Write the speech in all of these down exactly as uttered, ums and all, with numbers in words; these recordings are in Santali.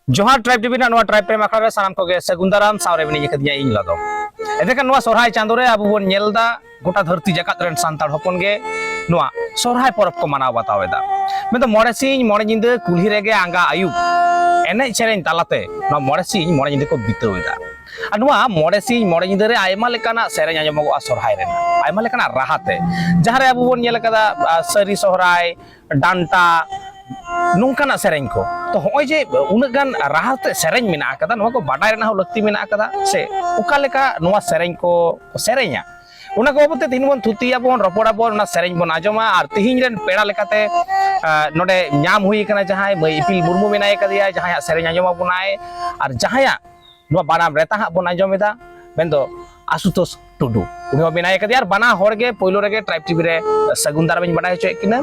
ᱡᱚᱦᱟᱨ ᱴᱨᱟᱭᱤᱵᱽ ᱴᱤᱵᱷᱤ ᱨᱮᱱᱟᱜ ᱱᱚᱣᱟ ᱴᱨᱟᱭᱤᱵᱽ ᱯᱨᱮᱢ ᱟᱠᱷᱲᱟ ᱨᱮ ᱥᱟᱱᱟᱢ ᱠᱚᱜᱮ ᱥᱟᱹᱜᱩᱱ ᱫᱟᱨᱟᱢ, ᱥᱟᱶᱨᱮ ᱢᱮᱱᱟᱧ ᱟᱠᱟᱫᱤᱧᱟ ᱤᱧ ᱞᱟᱫᱚᱢ᱾ ᱮᱱᱛᱮᱠᱷᱟᱱ ᱱᱚᱣᱟ ᱥᱚᱨᱦᱟᱭ ᱪᱟᱸᱫᱳ ᱨᱮ ᱟᱵᱚ ᱵᱚᱱ ᱧᱮᱞ ᱮᱫᱟ ᱜᱚᱴᱟ ᱫᱷᱟᱹᱨᱛᱤ ᱡᱟᱠᱟᱛ ᱨᱮᱱ ᱥᱟᱱᱛᱟᱲ ᱦᱚᱯᱚᱱ ᱜᱮ ᱱᱚᱣᱟ ᱥᱚᱨᱦᱟᱭ ᱯᱚᱨᱚᱵᱽ ᱠᱚ ᱢᱟᱱᱟᱣ ᱵᱟᱛᱟᱣ ᱮᱫᱟ᱾ ᱢᱮᱱᱫᱚ ᱢᱚᱬᱮ ᱥᱤᱧ ᱢᱚᱬᱮ ᱧᱤᱫᱟᱹ ᱠᱩᱞᱦᱤ ᱨᱮᱜᱮ ᱟᱸᱜᱟ ᱟᱹᱭᱩᱵ ᱮᱱᱮᱡ ᱥᱮᱨᱮᱧ ᱛᱟᱞᱟᱛᱮ ᱱᱚᱣᱟ ᱢᱚᱬᱮ ᱥᱤᱧ ᱢᱚᱬᱮ ᱧᱤᱫᱟᱹ ᱠᱚ ᱵᱤᱛᱟᱹᱣ ᱮᱫᱟ᱾ ᱟᱨ ᱱᱚᱣᱟ ᱢᱚᱬᱮ ᱥᱤᱧ ᱢᱚᱬᱮ ᱧᱤᱫᱟᱹ ᱨᱮ ᱟᱭᱢᱟ ᱞᱮᱠᱟᱱᱟᱜ ᱥᱮᱨᱮᱧ ᱟᱸᱡᱚᱢᱚᱜᱚᱜᱼᱟ ᱥᱚᱨᱦᱟᱭ ᱨᱮᱱᱟᱜ, ᱟᱭᱢᱟ ᱞᱮᱠᱟᱱᱟᱜ ᱨᱟᱦᱟ ᱛᱮ, ᱡᱟᱦᱟᱸ ᱨᱮ ᱟᱵᱚ ᱵᱚᱱ ᱧᱮᱞ ᱟᱠᱟᱫᱟ, ᱟ, ᱥᱟᱹᱨᱤ ᱥᱚᱦᱨᱟᱭ, ᱰᱟᱱᱴᱟ, ᱱᱚᱝᱠᱟᱱᱟᱜ ᱥᱮᱨᱮᱧ ᱠᱚ᱾ ᱛᱚ ᱦᱚᱸᱜᱼᱚᱭ ᱡᱮ ᱩᱱᱟᱹᱜ ᱜᱟᱱ ᱨᱟᱦᱟ ᱛᱮ ᱥᱮᱨᱮᱧ ᱢᱮᱱᱟᱜ ᱟᱠᱟᱫᱟ, ᱱᱚᱣᱟ ᱠᱚ ᱵᱟᱰᱟᱭ ᱨᱮᱱᱟᱜ ᱦᱚᱸ ᱞᱟᱹᱠᱛᱤ ᱢᱮᱱᱟᱜ ᱟᱠᱟᱫᱟ, ᱥᱮ ᱚᱠᱟ ᱞᱮᱠᱟ ᱱᱚᱣᱟ ᱥᱮᱨᱮᱧ ᱠᱚ ᱥᱮᱨᱮᱧᱟ, ᱚᱱᱟ ᱠᱚ ᱵᱟᱵᱚᱫ ᱛᱮ ᱛᱮᱦᱮᱧ ᱵᱚᱱ ᱛᱷᱩᱛᱤᱭᱟᱵᱚᱱ, ᱨᱚᱯᱚᱲᱟᱵᱚᱱ, ᱚᱱᱟ ᱥᱮᱨᱮᱧ ᱵᱚᱱ ᱟᱸᱡᱚᱢᱟ᱾ ᱟᱨ ᱛᱮᱦᱮᱧ ᱨᱮᱱ ᱯᱮᱲᱟ ᱞᱮᱠᱟᱛᱮ, ᱟ, ᱱᱚᱰᱮ ᱧᱟᱢ ᱦᱩᱭ ᱟᱠᱟᱱᱟ ᱡᱟᱦᱟᱸᱭ ᱢᱟᱹᱭ ᱤᱯᱤᱞ ᱢᱩᱨᱢᱩ ᱢᱮᱱᱟᱭ ᱠᱟᱫᱮᱭᱟ, ᱡᱟᱦᱟᱸᱭᱟᱜ ᱥᱮᱨᱮᱧ ᱟᱸᱡᱚᱢ ᱟᱵᱚᱱᱟᱭ ᱟᱨ ᱡᱟᱦᱟᱸᱭᱟᱜ ᱱᱚᱣᱟ ᱵᱟᱱᱟᱢ ᱨᱮᱛᱟ ᱦᱟᱸᱜ ᱵᱚᱱ ᱟᱸᱡᱚᱢ ᱮᱫᱟ, ᱢᱮᱱᱫᱚ ᱟᱥᱩᱛᱳᱥ ᱴᱩᱰᱩ, ᱩᱱᱤ ᱦᱚᱸ ᱢᱮᱱᱟᱭ ᱠᱟᱫᱮᱭᱟ᱾ ᱟᱨ ᱵᱟᱱᱟ ᱦᱚᱲ ᱜᱮ ᱯᱳᱭᱞᱳ ᱨᱮᱜᱮ ᱴᱨᱟᱭᱤᱵᱽ ᱴᱤᱵᱷᱤ ᱨᱮ ᱥᱟᱹᱜᱩᱱ ᱫᱟᱨᱟᱢ ᱤᱧ ᱵᱟᱰᱟᱭ ᱦᱚᱪᱚᱭᱮᱫ ᱠᱤᱱᱟ᱾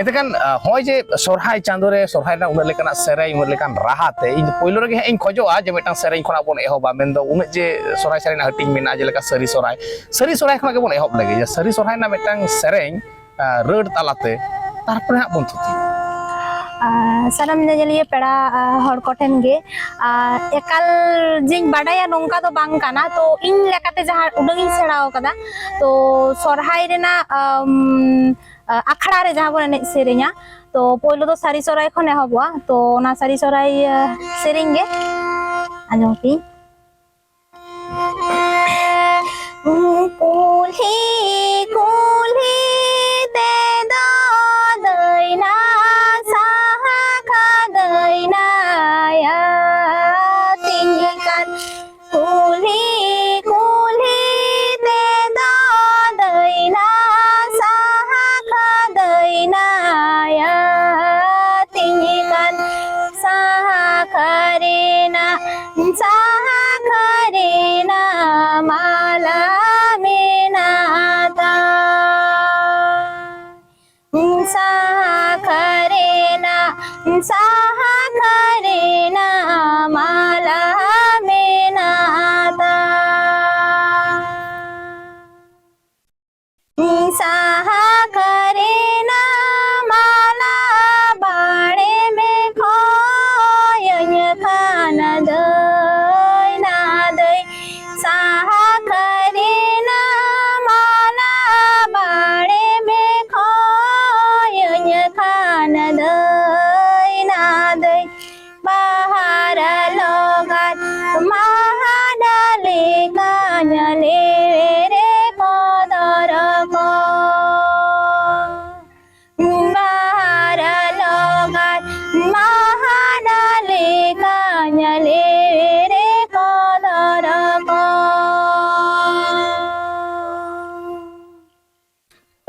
ᱮᱱᱛᱮᱠᱷᱟᱱ, ᱟ, ᱦᱚᱸᱜᱼᱚᱭ ᱡᱮ ᱥᱚᱨᱦᱟᱭ ᱪᱟᱸᱫᱳ ᱨᱮ ᱥᱚᱨᱦᱟᱭ ᱨᱮᱱᱟᱜ ᱩᱱᱟᱹᱜ ᱞᱮᱠᱟᱱᱟᱜ ᱥᱮᱨᱮᱧ, ᱩᱱᱟᱹᱜ ᱞᱮᱠᱟᱱ ᱨᱟᱦᱟ ᱛᱮ, ᱤᱧ ᱫᱚ ᱯᱳᱭᱞᱳ ᱨᱮᱜᱮ ᱦᱟᱸᱜ ᱤᱧ ᱠᱷᱚᱡᱚᱜᱼᱟ ᱡᱮ ᱢᱤᱫᱴᱟᱝ ᱥᱮᱨᱮᱧ ᱠᱷᱚᱱᱟᱜ ᱵᱚᱱ ᱮᱦᱚᱵᱟ, ᱢᱮᱱᱫᱚ ᱩᱱᱟᱹᱜ ᱡᱮ ᱥᱚᱨᱦᱟᱭ ᱥᱮᱨᱮᱧ ᱨᱮᱱᱟᱜ ᱦᱟᱹᱴᱤᱧ ᱢᱮᱱᱟᱜᱼᱟ, ᱡᱮᱞᱮᱠᱟ ᱥᱟᱹᱨᱤ ᱥᱚᱨᱦᱟᱭ, ᱥᱟᱹᱨᱤ ᱥᱚᱨᱦᱟᱭ ᱠᱷᱚᱱᱟᱜ ᱜᱮᱵᱚᱱ ᱮᱦᱚᱵ ᱞᱮᱜᱮ, ᱡᱮ ᱥᱟᱹᱨᱤ ᱥᱚᱨᱦᱟᱭ ᱨᱮᱱᱟᱜ ᱢᱤᱫᱴᱟᱝ ᱥᱮᱨᱮᱧ, ᱟ, ᱨᱟᱹᱲ ᱛᱟᱞᱟᱛᱮ, ᱛᱟᱨᱯᱚᱨᱮ ᱦᱟᱸᱜ ᱵᱚᱱ ᱛᱷᱩᱛᱤᱭᱟ᱾ ᱟᱨ ᱥᱟᱱᱟᱢ ᱧᱮᱧᱮᱞᱤᱭᱟᱹ ᱯᱮᱲᱟ, ᱟᱨ ᱦᱚᱲ ᱠᱚᱴᱷᱮᱱ ᱜᱮ, ᱟᱨ ᱮᱠᱟᱞ ᱡᱮᱧ ᱵᱟᱰᱟᱭᱟ ᱱᱚᱝᱠᱟ ᱫᱚ ᱵᱟᱝ ᱠᱟᱱᱟ, ᱛᱚ ᱤᱧ ᱞᱮᱠᱟᱛᱮ ᱡᱟᱦᱟᱸ ᱩᱰᱟᱹᱝ ᱤᱧ ᱥᱮᱬᱟ ᱟᱠᱟᱫᱟ, ᱛᱚ ᱥᱚᱨᱦᱟᱭ ᱨᱮᱱᱟᱜ, ᱟᱢ, ᱟᱠᱷᱲᱟ ᱨᱮ ᱡᱟᱦᱟᱸ ᱵᱚᱱ ᱮᱱᱮᱡ ᱥᱮᱨᱮᱧᱟ, ᱛᱚ ᱯᱳᱭᱞᱳ ᱫᱚ ᱥᱟᱹᱨᱤ ᱥᱚᱨᱦᱟᱭ ᱠᱷᱚᱱ ᱮᱦᱚᱵᱚᱜᱼᱟ, ᱛᱚ ᱚᱱᱟ ᱥᱟᱹᱨᱤ ᱥᱚᱨᱦᱟᱭ, ᱟ, ᱥᱮᱨᱮᱧ ᱜᱮ ᱟᱸᱡᱚᱢ ᱯᱮ᱾ ᱠᱩᱞᱦᱤ ᱠᱩᱞᱦᱤ ᱛᱮᱫᱚ ᱫᱟᱹᱭᱱᱟ ᱥᱟᱦᱟ ᱠᱷᱟᱫᱟᱹᱭᱱᱟᱭᱟ ᱛᱤᱧ ᱠᱟᱱ᱾ ᱠᱩᱞᱦᱤ ᱠᱩᱞᱦᱤ ᱛᱮᱫᱚ ᱫᱟᱹᱭᱱᱟ ᱥᱟᱦᱟ ᱠᱷᱟᱫᱟᱹᱭᱱᱟᱭᱟ ᱛᱤᱧ ᱠᱟᱱ᱾ ᱥᱟᱦᱟ ᱠᱷᱟᱨᱮᱱᱟ ᱥᱟᱦᱟ ᱠᱷᱟᱨᱮᱱᱟ ᱢᱟᱞᱟ ᱢᱮᱱᱟᱜ ᱛᱟᱢ᱾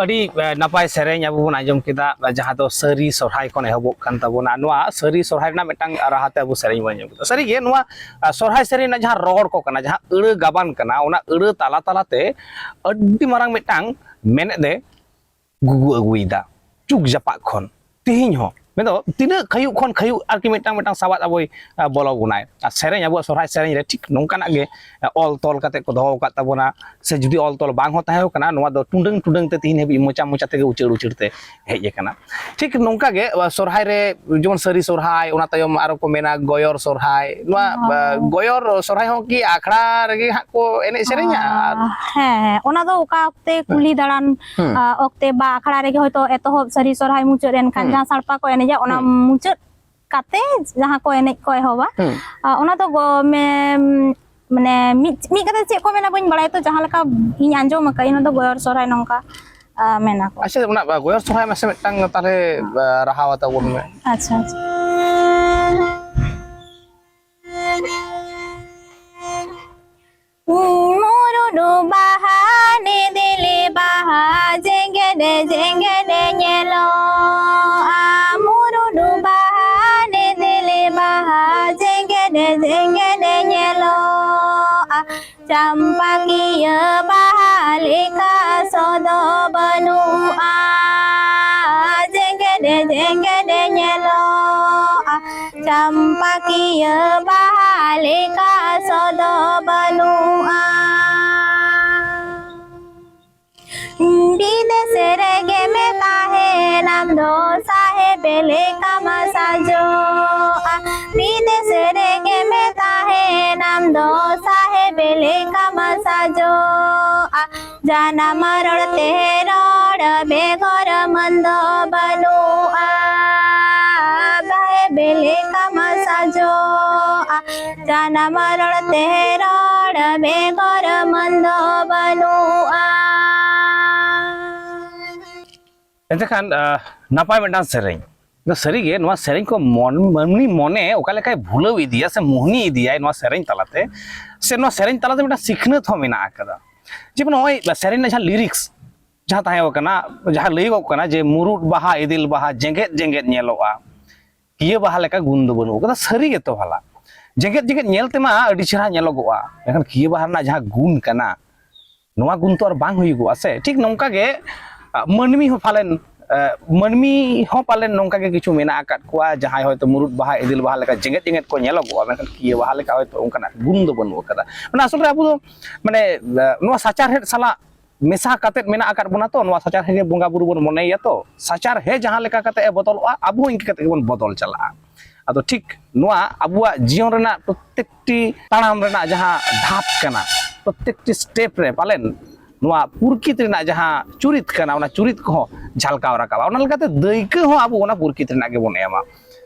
ᱟᱹᱰᱤ ᱱᱟᱯᱟᱭ ᱥᱮᱨᱮᱧ ᱟᱵᱚ ᱵᱚᱱ ᱟᱸᱡᱚᱢ ᱠᱮᱫᱟ, ᱡᱟᱦᱟᱸ ᱫᱚ ᱥᱟᱹᱨᱤ ᱥᱚᱨᱦᱟᱭ ᱠᱷᱚᱱ ᱮᱦᱚᱵᱚᱜ ᱠᱟᱱ ᱛᱟᱵᱚᱱᱟ᱾ ᱱᱚᱣᱟ ᱥᱟᱹᱨᱤ ᱥᱚᱨᱦᱟᱭ ᱨᱮᱱᱟᱜ ᱢᱤᱫᱴᱟᱝ ᱨᱟᱦᱟ ᱛᱮ ᱟᱵᱚ ᱥᱮᱨᱮᱧ ᱵᱚᱱ ᱟᱸᱡᱚᱢ ᱠᱮᱫᱟ᱾ ᱥᱟᱹᱨᱤᱜᱮ ᱱᱚᱣᱟ ᱥᱚᱨᱦᱟᱭ ᱥᱮᱨᱮᱧ ᱨᱮᱱᱟᱜ ᱡᱟᱦᱟᱸ ᱨᱚᱲ ᱠᱚ ᱠᱟᱱᱟ, ᱡᱟᱦᱟᱸ ᱟᱹᱲᱟᱹ ᱜᱟᱵᱟᱱ ᱠᱟᱱᱟ, ᱚᱱᱟ ᱟᱹᱲᱟᱹ ᱛᱟᱞᱟ ᱛᱟᱞᱟᱛᱮ ᱟᱹᱰᱤ ᱢᱟᱨᱟᱝ ᱢᱤᱫᱴᱟᱝ ᱢᱮᱱᱮᱫ ᱮ ᱜᱩᱜᱩ ᱟᱹᱜᱩᱭᱮᱫᱟ ᱪᱩᱠ ᱡᱟᱯᱟᱜ ᱠᱷᱚᱱ᱾ ᱛᱮᱦᱮᱧ ᱦᱚᱸ ᱢᱮᱱᱫᱚ ᱛᱤᱱᱟᱹᱜ ᱠᱷᱟᱹᱭᱩᱜ ᱠᱷᱚᱱ ᱠᱷᱟᱹᱭᱩᱜ ᱟᱨᱠᱤ ᱢᱤᱫᱴᱟᱝ ᱢᱤᱫᱴᱟᱝ ᱥᱟᱵᱟᱫ ᱟᱵᱚᱭ ᱵᱚᱞᱚ ᱵᱚᱱᱟᱭ᱾ ᱟᱨ ᱥᱮᱨᱮᱧ, ᱟᱵᱚᱣᱟᱜ ᱥᱚᱨᱦᱟᱭ ᱥᱮᱨᱮᱧ ᱨᱮ ᱴᱷᱤᱠ ᱱᱚᱝᱠᱟᱱᱟᱜ ᱜᱮ ᱚᱞ ᱛᱚᱞ ᱠᱟᱛᱮ ᱠᱚ ᱫᱚᱦᱚ ᱟᱠᱟᱫ ᱛᱟᱵᱚᱱᱟ᱾ ᱥᱮ ᱡᱩᱫᱤ ᱚᱞ ᱛᱚᱞ ᱵᱟᱝ ᱦᱚᱸ ᱛᱟᱦᱮᱸ ᱠᱟᱱᱟ, ᱱᱚᱣᱟ ᱫᱚ ᱴᱩᱰᱟᱹᱝ ᱴᱩᱰᱟᱹᱝ ᱛᱮ ᱛᱤᱦᱤᱧ ᱦᱟᱹᱵᱤᱡ ᱢᱚᱪᱟ ᱢᱚᱪᱟ ᱛᱮᱜᱮ ᱩᱪᱟᱹᱲ ᱩᱪᱟᱹᱲ ᱛᱮ ᱦᱮᱡ ᱟᱠᱟᱱᱟ᱾ ᱴᱷᱤᱠ ᱱᱚᱝᱠᱟ ᱜᱮ ᱥᱚᱨᱦᱟᱭ ᱨᱮ ᱡᱮᱢᱚᱱ ᱥᱟᱹᱨᱤ ᱥᱚᱨᱦᱟᱭ, ᱚᱱᱟ ᱛᱟᱭᱚᱢ ᱟᱨᱚ ᱠᱚ ᱢᱮᱱᱟ ᱜᱚᱭᱚᱨ ᱥᱚᱨᱦᱟᱭ᱾ ᱱᱚᱣᱟ ᱜᱚᱭᱚᱨ ᱥᱚᱨᱦᱟᱭ ᱦᱚᱸ ᱠᱤ ᱟᱠᱷᱲᱟ ᱨᱮᱜᱮ ᱦᱟᱸᱜ ᱠᱚ ᱮᱱᱮᱡ ᱥᱮᱨᱮᱧᱟ? ᱟᱨ ᱦᱮᱸ, ᱦᱮᱸ, ᱚᱱᱟ ᱫᱚ ᱚᱠᱟ ᱚᱠᱛᱮ ᱠᱩᱞᱦᱤ ᱫᱟᱬᱟᱱ ᱚᱠᱛᱮ ᱵᱟ ᱟᱠᱷᱲᱟ ᱨᱮᱜᱮ ᱦᱚᱭᱛᱳ ᱮᱛᱚᱦᱚᱵ ᱥᱟᱹᱨᱤ ᱥᱚᱨᱦᱟᱭ ᱢᱩᱪᱟᱹᱫ ᱮᱱᱠᱷᱟᱱ ᱡᱟᱦᱟᱸ ᱥᱟᱲᱯᱟ ᱠᱚ ᱮᱱᱮᱡᱟ, ᱚᱱᱟ ᱢᱩᱪᱟᱹᱫ ᱠᱟᱛᱮ ᱡᱟᱦᱟᱸ ᱠᱚ ᱮᱱᱮᱡ ᱠᱚ ᱮᱦᱚᱵᱟ, ᱚᱱᱟ ᱫᱚ ᱢᱟᱱᱮ ᱢᱤᱫ ᱢᱤᱫ ᱠᱟᱛᱷᱟ ᱪᱮᱫ ᱠᱚ ᱢᱮᱱᱟ ᱵᱟᱹᱧ ᱵᱟᱲᱟᱭᱟ, ᱛᱚ ᱡᱟᱦᱟᱸ ᱞᱮᱠᱟ ᱤᱧ ᱟᱸᱡᱚᱢ ᱟᱠᱟᱫ ᱤᱧ, ᱚᱱᱟ ᱫᱚ ᱜᱚᱭᱚᱨ ᱥᱚᱨᱦᱟᱭ ᱱᱚᱝᱠᱟ ᱢᱮᱱᱟ ᱠᱚ᱾ ᱟᱪᱪᱷᱟ, ᱚᱱᱟ ᱜᱚᱭᱚᱨ ᱥᱚᱨᱦᱟᱭ ᱢᱟᱥᱮ ᱢᱤᱫᱴᱟᱝ ᱛᱟᱦᱞᱮ ᱨᱟᱦᱟᱣ ᱟᱛᱟ ᱵᱚᱱ ᱢᱮ᱾ ᱟᱪᱪᱷᱟ, ᱟᱪᱪᱷᱟ᱾ ᱢᱩᱨᱩᱰᱩ ᱵᱟᱦᱟ ᱱᱤᱫᱤᱞᱤ ᱵᱟᱦᱟ ᱡᱮᱜᱮᱫ ᱡᱮᱜᱮᱫ ᱧᱮᱞᱚᱜᱼᱟ᱾ ᱢᱩᱨᱩᱰᱩ ᱵᱟᱦᱟ ᱱᱤᱫᱤᱞᱤ ᱵᱟᱦᱟ ᱡᱮᱜᱮᱫ ᱡᱮᱜᱮᱫ ᱧᱮᱞᱚᱜᱼᱟ᱾ ᱪᱟᱢᱯᱟᱠᱤᱭᱟᱹ ᱵᱟᱦᱟ ᱞᱮᱠᱟ ᱥᱚ ᱫᱚ ᱵᱟᱹᱱᱩᱜᱼᱟ᱾ ᱡᱮᱜᱮᱫ ᱡᱮᱜᱮᱫ ᱧᱮᱞᱚᱜᱼᱟ᱾ ᱪᱟᱢᱯᱟᱠᱤᱭᱟᱹ ᱵᱟᱦᱟ ᱞᱮᱠᱟ ᱥᱚ ᱫᱚ ᱵᱟᱹᱱᱩᱜᱼᱟ᱾ ᱵᱤᱫᱮᱥ ᱨᱮᱜᱮᱢ ᱛᱟᱦᱮᱱ ᱟᱢ ᱫᱚ ᱥᱟᱦᱮᱵ ᱞᱮᱠᱟᱢ ᱥᱟᱡᱚᱜᱼᱟ᱾ ᱵᱤᱫᱮᱥ ᱨᱮᱜᱮᱢ ᱛᱟᱦᱮᱱ ᱟᱢ ᱫᱚ ᱥᱟᱦᱮᱵ ᱞᱮᱠᱟᱢ ᱥᱟᱡᱚᱜᱼᱟ᱾ ᱡᱟᱱᱟᱢ ᱨᱚᱲ ᱛᱮ ᱨᱚᱲ ᱵᱮᱜᱚᱨ ᱢᱟᱹᱱ ᱫᱚ ᱵᱟᱹᱱᱩᱜᱼᱟ᱾ ᱥᱟᱦᱮᱵ ᱞᱮᱠᱟᱢ ᱥᱟᱡᱚᱜᱼᱟ᱾ ᱡᱟᱱᱟᱢ ᱨᱚᱲ ᱛᱮ ᱨᱚᱲ ᱵᱮᱜᱚᱨ ᱢᱟᱹᱱ ᱫᱚ ᱵᱟᱹᱱᱩᱜᱼᱟ᱾ ᱮᱱᱛᱮᱠᱷᱟᱱ, ᱟᱦ, ᱱᱟᱯᱟᱭ ᱢᱤᱫᱴᱟᱝ ᱥᱮᱨᱮᱧ᱾ ᱥᱟᱹᱨᱤᱜᱮ ᱱᱚᱣᱟ ᱥᱮᱨᱮᱧ ᱠᱚ ᱢᱚᱱ-, ᱢᱟᱹᱱᱢᱤ ᱢᱚᱱᱮ ᱚᱠᱟ ᱞᱮᱠᱟᱭ ᱵᱷᱩᱞᱟᱹᱣ ᱤᱫᱤᱭᱟ ᱥᱮ ᱢᱳᱦᱱᱤ ᱤᱫᱤᱭᱟᱭ ᱱᱚᱣᱟ ᱥᱮᱨᱮᱧ ᱛᱟᱞᱟᱛᱮ, ᱥᱮ ᱱᱚᱣᱟ ᱥᱮᱨᱮᱧ ᱛᱟᱞᱟᱛᱮ ᱢᱤᱫᱴᱟᱝ ᱥᱤᱠᱷᱱᱟᱹᱛ ᱦᱚᱸ ᱢᱮᱱᱟᱜ ᱟᱠᱟᱫᱟ᱾ ᱡᱮᱢᱚᱱ ᱱᱚᱜᱼᱚᱭ ᱥᱮᱨᱮᱧ ᱨᱮᱱᱟᱜ ᱡᱟᱦᱟᱸ ᱞᱤᱨᱤᱠᱥ, ᱡᱟᱦᱟᱸ ᱛᱟᱦᱮᱸ ᱠᱟᱱᱟ, ᱡᱟᱦᱟᱸ ᱞᱟᱹᱭᱚᱜ ᱠᱟᱱᱟ ᱡᱮ ᱢᱩᱨᱩᱫ ᱵᱟᱦᱟ ᱤᱫᱤᱞ ᱵᱟᱦᱟ ᱡᱮᱜᱮᱫ ᱡᱮᱜᱮᱫ ᱧᱮᱞᱚᱜᱼᱟ, ᱠᱤᱭᱟᱹ ᱵᱟᱦᱟ ᱞᱮᱠᱟ ᱜᱩᱱ ᱫᱚ ᱵᱟᱹᱱᱩᱜ ᱟᱠᱟᱫᱟ᱾ ᱥᱟᱹᱨᱤ ᱜᱮᱛᱚ ᱵᱷᱟᱞᱟ, ᱡᱮᱜᱮᱫ ᱡᱮᱜᱮᱫ ᱧᱮᱞ ᱛᱮᱢᱟ ᱟᱹᱰᱤ ᱪᱮᱦᱨᱟ ᱧᱮᱞᱚᱜᱚᱜᱼᱟ, ᱢᱮᱱᱠᱷᱟᱱ ᱠᱤᱭᱟᱹ ᱵᱟᱦᱟ ᱨᱮᱱᱟᱜ ᱡᱟᱦᱟᱸ ᱜᱩᱱ ᱠᱟᱱᱟ, ᱱᱚᱣᱟ ᱜᱩᱱ ᱛᱚ ᱟᱨ ᱵᱟᱝ ᱦᱩᱭᱩᱜᱚᱜᱼᱟ ᱥᱮ᱾ ᱴᱷᱤᱠ ᱱᱚᱝᱠᱟ ᱜᱮ ᱟ, ᱢᱟᱹᱱᱢᱤ ᱦᱚᱸ ᱯᱟᱞᱮᱱ ᱟ, ᱢᱟᱹᱱᱢᱤ ᱦᱚᱸ ᱯᱟᱞᱮᱱ ᱱᱚᱝᱠᱟ ᱜᱮ ᱠᱤᱪᱷᱩ ᱢᱮᱱᱟᱜ ᱟᱠᱟᱫ ᱠᱚᱣᱟ, ᱡᱟᱦᱟᱸᱭ ᱦᱚᱭᱛᱳ ᱢᱩᱨᱩᱫ ᱵᱟᱦᱟ ᱤᱫᱤᱞ ᱵᱟᱦᱟ ᱞᱮᱠᱟ ᱡᱮᱜᱮᱫ ᱡᱮᱜᱮᱫ ᱠᱚ ᱧᱮᱞᱚᱜᱚᱜᱼᱟ, ᱢᱮᱱᱠᱷᱟᱱ ᱠᱤᱭᱟᱹ ᱵᱟᱦᱟ ᱞᱮᱠᱟ ᱦᱚᱭᱛᱳ ᱚᱱᱠᱟᱱᱟᱜ ᱜᱩᱱ ᱫᱚ ᱵᱟᱹᱱᱩᱜ ᱟᱠᱟᱫᱟ᱾ ᱢᱟᱱᱮ ᱟᱥᱚᱞ ᱨᱮ ᱟᱵᱚ ᱫᱚ ᱢᱟᱱᱮ ᱟ, ᱱᱚᱣᱟ ᱥᱟᱪᱟᱨᱦᱮᱫ ᱥᱟᱞᱟᱜ ᱢᱮᱥᱟ ᱠᱟᱛᱮᱫ ᱢᱮᱱᱟᱜ ᱟᱠᱟᱫ ᱵᱚᱱᱟ ᱛᱚ, ᱱᱚᱣᱟ ᱥᱟᱪᱟᱨᱦᱮᱫ ᱜᱮ ᱵᱚᱸᱜᱟ ᱵᱩᱨᱩ ᱵᱚᱱ ᱢᱚᱱᱮᱭᱟ ᱛᱚ, ᱥᱟᱪᱟᱨᱦᱮᱫ ᱡᱟᱦᱟᱸ ᱞᱮᱠᱟ ᱠᱟᱛᱮᱫ ᱮ ᱵᱚᱫᱚᱞᱚᱜᱼᱟ, ᱟᱵᱚ ᱦᱚᱸ ᱤᱱᱠᱟᱹ ᱠᱟᱛᱮᱫ ᱜᱮᱵᱚᱱ ᱵᱚᱫᱚᱞ ᱪᱟᱞᱟᱜᱼᱟ᱾ ᱟᱫᱚ ᱴᱷᱤᱠ ᱱᱚᱣᱟ ᱟᱵᱚᱣᱟᱜ ᱡᱤᱭᱚᱱ ᱨᱮᱱᱟᱜ ᱯᱨᱚᱛᱮᱠᱴᱤ ᱛᱟᱲᱟᱢ ᱨᱮᱱᱟᱜ ᱡᱟᱦᱟᱸ ᱫᱷᱟᱯ ᱠᱟᱱᱟ, ᱯᱨᱚᱛᱮᱠᱴᱤ ᱥᱴᱮᱯ ᱨᱮ ᱯᱟᱞᱮᱱ ᱱᱚᱣᱟ ᱯᱩᱨᱠᱤᱛ ᱨᱮᱱᱟᱜ ᱡᱟᱦᱟᱸ ᱪᱩᱨᱤᱛ ᱠᱟᱱᱟ, ᱚᱱᱟ ᱪᱩᱨᱤᱛ ᱠᱚᱦᱚᱸ ᱡᱷᱟᱞᱠᱟᱣ ᱨᱟᱠᱟᱵᱟ᱾ ᱚᱱᱟ ᱞᱮᱠᱟᱛᱮ ᱫᱟᱹᱭᱠᱟᱹ ᱦᱚᱸ ᱟᱵᱚ ᱚᱱᱟ ᱯᱩᱨᱠᱤᱛ ᱨᱮᱱᱟᱜ ᱜᱮᱵᱚᱱ ᱮᱢᱟ᱾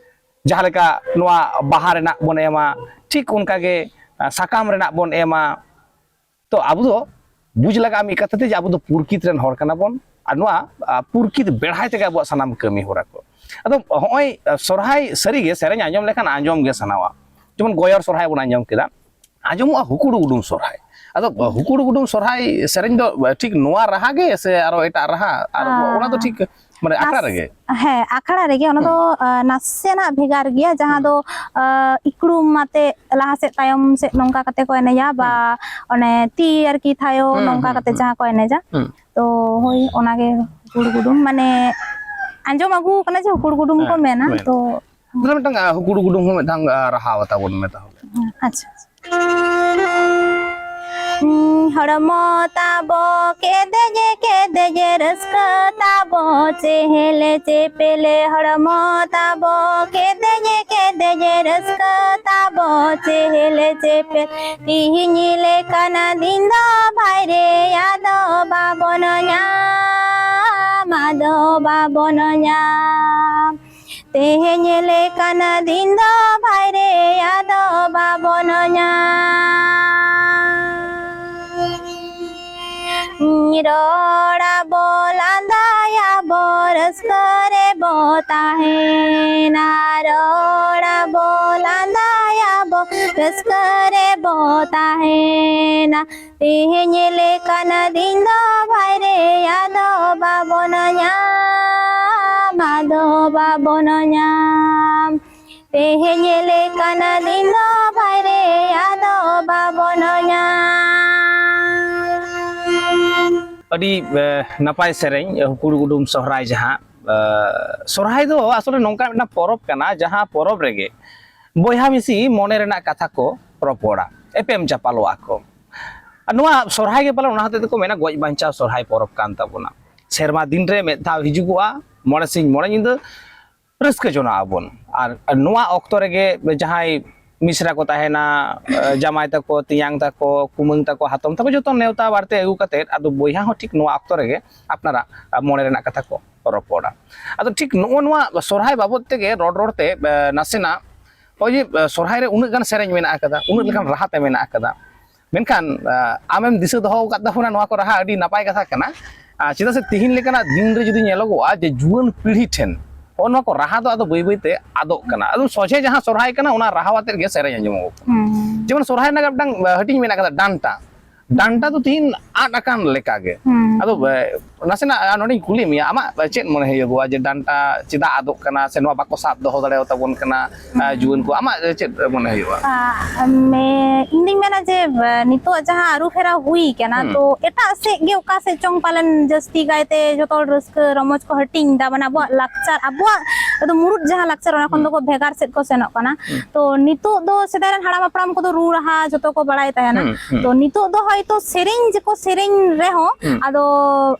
ᱡᱟᱦᱟᱸ ᱞᱮᱠᱟ ᱱᱚᱣᱟ ᱵᱟᱦᱟ ᱨᱮᱱᱟᱜ ᱵᱚᱱ ᱮᱢᱟ, ᱴᱷᱤᱠ ᱚᱱᱠᱟᱜᱮ ᱥᱟᱠᱟᱢ ᱨᱮᱱᱟᱜ ᱵᱚᱱ ᱮᱢᱟ᱾ ᱛᱚ ᱟᱵᱚ ᱫᱚ ᱵᱩᱡᱽ ᱞᱟᱜᱟᱜᱼᱟ ᱢᱤᱫ ᱠᱟᱛᱷᱟ ᱛᱮ ᱡᱮ ᱟᱵᱚ ᱫᱚ ᱯᱩᱨᱠᱤᱛ ᱨᱮᱱ ᱦᱚᱲ ᱠᱟᱱᱟ ᱵᱚᱱ, ᱟᱨ ᱱᱚᱣᱟ ᱟ, ᱯᱩᱨᱠᱤᱛ ᱵᱮᱲᱦᱟᱭ ᱛᱮᱜᱮ ᱟᱵᱚᱣᱟᱜ ᱥᱟᱱᱟᱢ ᱠᱟᱹᱢᱤ ᱦᱚᱨᱟ ᱠᱚ᱾ ᱟᱫᱚ ᱦᱚᱸᱜᱼᱚᱭ ᱟ, ᱥᱚᱨᱦᱟᱭ ᱥᱟᱹᱨᱤᱜᱮ ᱥᱮᱨᱮᱧ ᱟᱸᱡᱚᱢ ᱞᱮᱠᱷᱟᱱ ᱟᱸᱡᱚᱢ ᱜᱮ ᱥᱟᱱᱟᱣᱟ᱾ ᱡᱮᱢᱚᱱ ᱜᱚᱭᱚᱨ ᱥᱚᱨᱦᱟᱭ ᱵᱚᱱ ᱟᱸᱡᱚᱢ ᱠᱮᱫᱟ, ᱟᱸᱡᱚᱢᱚᱜᱼᱟ ᱦᱩᱠᱩᱲᱩ ᱜᱩᱰᱩᱢ ᱥᱚᱨᱦᱟᱭ᱾ ᱟᱫᱚ ᱟ, ᱦᱩᱠᱩᱲᱩ ᱜᱩᱰᱩᱢ ᱥᱚᱨᱦᱟᱭ ᱥᱮᱨᱮᱧ ᱫᱚ ᱟ, ᱴᱷᱤᱠ ᱱᱚᱣᱟ ᱨᱟᱦᱟ ᱜᱮ ᱥᱮ ᱟᱨᱚ ᱮᱴᱟᱜ ᱨᱟᱦᱟ? ᱟᱨ ᱟ, ᱚᱱᱟ ᱫᱚ ᱴᱷᱤᱠ ᱢᱟᱱᱮ ᱟᱠᱷᱲᱟ ᱱᱟᱥ-, ᱨᱮᱜᱮ? ᱦᱮᱸ, ᱟᱠᱷᱲᱟ ᱨᱮᱜᱮ᱾ ᱚᱱᱟ ᱫᱚ, ᱦᱩᱸ᱾ ᱟ, ᱱᱟᱥᱮᱱᱟᱜ ᱵᱷᱮᱜᱟᱨ ᱜᱮᱭᱟ, ᱡᱟᱦᱟᱸ ᱦᱩᱸ᱾ ᱫᱚ, ᱟ, ᱤᱠᱲᱩᱢ ᱟᱛᱮ ᱞᱟᱦᱟ ᱥᱮᱫ ᱛᱟᱭᱚᱢ ᱥᱮᱫ ᱱᱚᱝᱠᱟ ᱠᱟᱛᱮ ᱠᱚ ᱮᱱᱮᱡᱟ, ᱵᱟ ᱦᱩᱸ᱾ ᱚᱱᱮ ᱛᱤ ᱟᱨᱠᱤ ᱛᱷᱟᱭᱚ ᱦᱩᱸ, ᱱᱚᱝᱠᱟ ᱦᱩᱸ, ᱠᱟᱛᱮ ᱦᱩᱸ᱾ ᱡᱟᱦᱟᱸ ᱠᱚ ᱮᱱᱮᱡᱟ᱾ ᱦᱩᱸ᱾ ᱛᱚ ᱦᱳᱭ, ᱚᱱᱟᱜᱮ ᱦᱩᱠᱩᱲ ᱜᱩᱰᱩᱢ, ᱢᱟᱱᱮ ᱟᱸᱡᱚᱢ ᱟᱹᱜᱩ ᱠᱟᱱᱟ ᱡᱮ ᱦᱩᱠᱩᱲ ᱜᱩᱰᱩᱢ ᱠᱚ ᱦᱮᱸ, ᱢᱮᱱᱟ, ᱢᱮᱱ᱾ ᱛᱚ ᱛᱟᱦᱞᱮ ᱢᱤᱫᱴᱟᱝ, ᱟ, ᱦᱩᱠᱩᱲ ᱜᱩᱰᱩᱢ ᱦᱚᱸ ᱢᱤᱫᱴᱟᱝ, ᱟ, ᱨᱟᱦᱟ ᱟᱛᱟ ᱵᱚᱱ ᱢᱮ ᱛᱟᱦᱚᱞᱮ᱾ ᱟᱪᱪᱷᱟ, ᱟᱪᱪᱷᱟ᱾ ᱦᱚᱲᱢᱚ ᱛᱟᱵᱚ ᱠᱮᱫᱮᱡᱮ ᱠᱮᱫᱮᱡᱮ, ᱨᱟᱹᱥᱠᱟᱹ ᱛᱟᱵᱚ ᱪᱮᱦᱮᱞᱮ ᱪᱮᱯᱮᱞᱮ᱾ ᱦᱚᱲᱢᱚ ᱛᱟᱵᱚ ᱠᱮᱫᱮᱡᱮ ᱠᱮᱫᱮᱡᱮ, ᱨᱟᱹᱥᱠᱟᱹ ᱛᱟᱵᱚ ᱪᱮᱦᱮᱞᱮ ᱪᱮᱯᱮᱞ᱾ ᱛᱤᱦᱤᱧ ᱞᱮᱠᱟᱱ ᱫᱤᱱ ᱫᱚ ᱵᱷᱟᱭᱨᱮ ᱟᱫᱚ ᱵᱟᱵᱚᱱ ᱧᱟᱢ, ᱟᱫᱚ ᱵᱟᱵᱚᱱ ᱧᱟᱢ᱾ ᱛᱮᱦᱮᱧ ᱞᱮᱠᱟᱱ ᱫᱤᱱ ᱫᱚ ᱵᱷᱟᱭᱨᱮ ᱟᱫᱚ ᱵᱟᱵᱚᱱ ᱧᱟᱢ᱾ ᱨᱚᱲ ᱟᱵᱚ ᱞᱟᱸᱫᱟᱭᱟᱵᱚ ᱨᱟᱹᱥᱠᱟᱹ ᱨᱮᱵᱚ ᱛᱟᱦᱮᱱᱟ᱾ ᱨᱚᱲ ᱟᱵᱚ ᱞᱟᱸᱫᱟᱭᱟᱵᱚ ᱨᱟᱹᱥᱠᱟᱹ ᱨᱮᱵᱚ ᱛᱟᱦᱮᱱᱟ᱾ ᱛᱮᱦᱮᱧ ᱞᱮᱠᱟᱱ ᱫᱤᱱ ᱫᱚ ᱵᱷᱟᱭᱨᱮ ᱟᱫᱚ ᱵᱟᱵᱚᱱ ᱧᱟᱢ, ᱟᱫᱚ ᱵᱟᱵᱚᱱ ᱧᱟᱢ᱾ ᱛᱮᱦᱮᱧ ᱞᱮᱠᱟᱱ ᱫᱤᱱ ᱫᱚ ᱵᱷᱟᱭᱨᱮ ᱟᱫᱚ ᱵᱟᱵᱚᱱ ᱧᱟᱢ᱾ ᱟᱹᱰᱤ, ᱮ, ᱱᱟᱯᱟᱭ ᱥᱮᱨᱮᱧ, ᱮ, ᱦᱩᱠᱩᱲ ᱜᱩᱰᱩᱢ ᱥᱚᱦᱨᱟᱭ ᱡᱟᱦᱟᱸ, ᱮ, ᱥᱚᱦᱨᱟᱭ ᱫᱚ ᱟᱥᱚᱞᱮ ᱱᱚᱝᱠᱟ ᱢᱤᱫᱴᱟᱝ ᱯᱚᱨᱚᱵᱽ ᱠᱟᱱᱟ, ᱡᱟᱦᱟᱸ ᱯᱚᱨᱚᱵᱽ ᱨᱮᱜᱮ ᱵᱚᱭᱦᱟ ᱢᱤᱥᱤ ᱢᱚᱱᱮ ᱨᱮᱱᱟᱜ ᱠᱟᱛᱷᱟ ᱠᱚ ᱨᱚᱯᱚᱲᱟ, ᱮᱯᱮᱢ ᱪᱟᱯᱟᱞᱚᱜᱼᱟ ᱠᱚ᱾ ᱟᱨ ᱱᱚᱣᱟ ᱥᱚᱦᱨᱟᱭ ᱜᱮ ᱯᱟᱞᱮ ᱚᱱᱟ ᱦᱚᱛᱮᱡ ᱛᱮᱠᱚ ᱢᱮᱱᱟ ᱜᱚᱡ ᱵᱟᱧᱪᱟᱣ ᱥᱚᱦᱨᱟᱭ ᱯᱚᱨᱚᱵᱽ ᱠᱟᱱ ᱛᱟᱵᱚᱱᱟ᱾ ᱥᱮᱨᱢᱟ ᱫᱤᱱ ᱨᱮ ᱢᱤᱫ ᱫᱷᱟᱣ ᱦᱤᱡᱩᱜᱚᱜᱼᱟ, ᱢᱚᱬᱮ ᱥᱤᱧ ᱢᱚᱬᱮ ᱧᱤᱫᱟᱹ ᱨᱟᱹᱥᱠᱟᱹ ᱡᱚᱱᱟᱜ ᱟᱵᱚᱱ᱾ ᱟᱨ ᱱᱚᱣᱟ ᱚᱠᱛᱚ ᱨᱮᱜᱮ ᱡᱟᱦᱟᱸᱭ ᱢᱤᱥᱨᱟ ᱠᱚ ᱛᱟᱦᱮᱱᱟ, ᱡᱟᱢᱟᱭ ᱛᱟᱠᱚ, ᱛᱮᱧᱟᱝ ᱛᱟᱠᱚ, ᱠᱩᱢᱟᱹᱝ ᱛᱟᱠᱚ, ᱦᱟᱛᱚᱢ ᱛᱟᱠᱚ, ᱡᱚᱛᱚ ᱱᱮᱣᱛᱟ ᱵᱟᱨᱛᱮ ᱟᱹᱜᱩ ᱠᱟᱛᱮᱫ, ᱟᱫᱚ ᱵᱚᱭᱦᱟ ᱦᱚᱸ ᱴᱷᱤᱠ ᱱᱚᱣᱟ ᱚᱠᱛᱚ ᱨᱮᱜᱮ ᱟᱯᱱᱟᱨᱟᱜ ᱢᱚᱱᱮ ᱨᱮᱱᱟᱜ ᱠᱟᱛᱷᱟ ᱠᱚ ᱨᱚᱯᱚᱲᱟ᱾ ᱟᱫᱚ ᱴᱷᱤᱠ ᱱᱚᱜᱼᱚ ᱱᱚᱣᱟ ᱥᱚᱨᱦᱟᱭ ᱵᱟᱵᱚᱫ ᱛᱮᱜᱮ ᱨᱚᱲ ᱨᱚᱲ ᱛᱮ, ᱮ, ᱱᱟᱥᱮᱱᱟᱜ ᱱᱚᱜᱼᱚᱭ ᱡᱮ, ᱮ, ᱥᱚᱨᱦᱟᱭ ᱨᱮ ᱩᱱᱟᱹᱜ ᱜᱟᱱ ᱥᱮᱨᱮᱧ ᱢᱮᱱᱟᱜ ᱟᱠᱟᱫᱟ, ᱩᱱᱟᱹᱜ ᱞᱮᱠᱟᱱ ᱨᱟᱦᱟ ᱛᱮ ᱢᱮᱱᱟᱜ ᱟᱠᱟᱫᱟ, ᱢᱮᱱᱠᱷᱟᱱ, ᱟ, ᱟᱢᱮᱢ ᱫᱤᱥᱟᱹ ᱫᱚᱦᱚ ᱟᱠᱟᱫ ᱛᱟᱵᱚᱱᱟ ᱱᱚᱣᱟ ᱠᱚ ᱨᱟᱦᱟ, ᱟᱹᱰᱤ ᱱᱟᱯᱟᱭ ᱠᱟᱛᱷᱟ ᱠᱟᱱᱟ᱾ ᱟ, ᱪᱮᱫᱟᱜ ᱥᱮ ᱛᱤᱦᱤᱧ ᱞᱮᱠᱟᱱᱟᱜ ᱫᱤᱱ ᱨᱮ ᱡᱩᱫᱤ ᱧᱮᱞᱚᱜᱚᱜᱼᱟ ᱡᱮ ᱡᱩᱣᱟᱹᱱ ᱯᱤᱲᱦᱤ ᱴᱷᱮᱱ ᱱᱚᱜᱼᱚ ᱱᱚᱣᱟ ᱠᱚ ᱨᱟᱦᱟ ᱫᱚ ᱟᱫᱚ ᱵᱟᱹᱭ ᱵᱟᱹᱭ ᱛᱮ ᱟᱫᱚᱜ ᱠᱟᱱᱟ᱾ ᱟᱫᱚ ᱥᱚᱡᱷᱮ ᱡᱟᱦᱟᱸ ᱥᱚᱨᱦᱟᱭ ᱠᱟᱱᱟ, ᱚᱱᱟ ᱨᱟᱦᱟ ᱟᱛᱮᱫ ᱜᱮ ᱥᱮᱨᱮᱧ ᱟᱸᱡᱚᱢᱚᱜᱚᱜ ᱠᱟᱱᱟ᱾ ᱦᱩᱸ᱾ ᱡᱮᱢᱚᱱ ᱥᱚᱨᱦᱟᱭ ᱨᱮᱱᱟᱜ ᱢᱤᱫᱴᱟᱝ, ᱟ, ᱦᱟᱹᱴᱤᱧ ᱢᱮᱱᱟᱜ ᱠᱟᱫᱟ, ᱰᱟᱱᱴᱟ᱾ ᱰᱟᱱᱴᱟ ᱫᱚ ᱛᱤᱦᱤᱧ ᱟᱫ ᱟᱠᱟᱱ ᱞᱮᱠᱟ ᱜᱮ᱾ ᱦᱩᱸ᱾ ᱟᱫᱚ, ᱮ, ᱱᱟᱥᱮᱱᱟᱜ, ᱟ, ᱱᱚᱰᱮᱧ ᱠᱩᱞᱤ ᱢᱮᱭᱟ, ᱟᱢᱟᱜ ᱪᱮᱫ ᱢᱚᱱᱮ ᱦᱩᱭᱩᱜᱚᱜᱼᱟ ᱡᱮ ᱰᱟᱱᱴᱟ ᱪᱮᱫᱟᱜ ᱟᱫᱚᱜ ᱠᱟᱱᱟ ᱥᱮ ᱱᱚᱣᱟ ᱵᱟᱠᱚ ᱥᱟᱵ ᱫᱚᱦᱚ ᱫᱟᱲᱮᱭᱟᱛᱟᱵᱚᱱ ᱠᱟᱱᱟ, ᱟ, ᱦᱩᱸ᱾ ᱡᱩᱣᱟᱹᱱ ᱠᱚ? ᱟᱢᱟᱜ ᱪᱮᱫ ᱢᱚᱱᱮ ᱦᱩᱭᱩᱜᱼᱟ? ᱟ, ᱢᱮ-, ᱤᱧ ᱫᱩᱧ ᱢᱮᱱᱟ ᱡᱮ, ᱟ, ᱱᱤᱛᱚᱜ ᱡᱟᱦᱟᱸ ᱟᱹᱨᱩ ᱯᱷᱮᱨᱟᱣ ᱦᱩᱭ ᱠᱟᱱᱟ, ᱦᱩᱸ᱾ ᱛᱚ ᱮᱴᱟᱜ ᱥᱮᱫ ᱜᱮ ᱚᱠᱟ ᱥᱮᱫ ᱪᱚᱝ ᱯᱟᱞᱮᱱ ᱡᱟᱹᱥᱛᱤ ᱠᱟᱭᱛᱮ ᱡᱚᱛᱚ ᱦᱚᱲ ᱨᱟᱹᱥᱠᱟᱹ ᱨᱚᱢᱚᱡᱽ ᱠᱚ ᱦᱟᱹᱴᱤᱧ ᱫᱟ, ᱢᱟᱱᱮ ᱟᱵᱚᱣᱟᱜ ᱞᱟᱠᱪᱟᱨ, ᱟᱵᱚᱣᱟᱜ ᱟᱫᱚ ᱢᱩᱲᱩᱫ ᱡᱟᱦᱟᱸ ᱞᱟᱠᱪᱟᱨ, ᱚᱱᱟ ᱠᱷᱚᱱ ᱦᱩᱸ᱾ ᱫᱚᱠᱚ ᱵᱷᱮᱜᱟᱨ ᱥᱮᱫ ᱠᱚ ᱥᱮᱱᱚᱜ ᱠᱟᱱᱟ᱾ ᱦᱩᱸ᱾ ᱛᱚ ᱱᱤᱛᱚᱜ ᱫᱚ ᱥᱮᱫᱟᱭ ᱨᱮᱱ ᱦᱟᱲᱟᱢ ᱦᱟᱯᱲᱟᱢ ᱠᱚᱫᱚ ᱨᱩ ᱨᱟᱦᱟ ᱡᱚᱛᱚ ᱠᱚ ᱵᱟᱲᱟᱭ ᱛᱟᱦᱮᱱᱟ᱾ ᱦᱩᱸ, ᱦᱩᱸ᱾ ᱛᱚ ᱱᱤᱛᱚᱜ ᱫᱚ ᱦᱚᱭᱛᱚ ᱥᱮᱨᱮᱧ ᱡᱮᱠᱚ ᱥᱮᱨᱮᱧ ᱨᱮᱦᱚᱸ, ᱦᱩᱸ᱾ ᱟᱫᱚ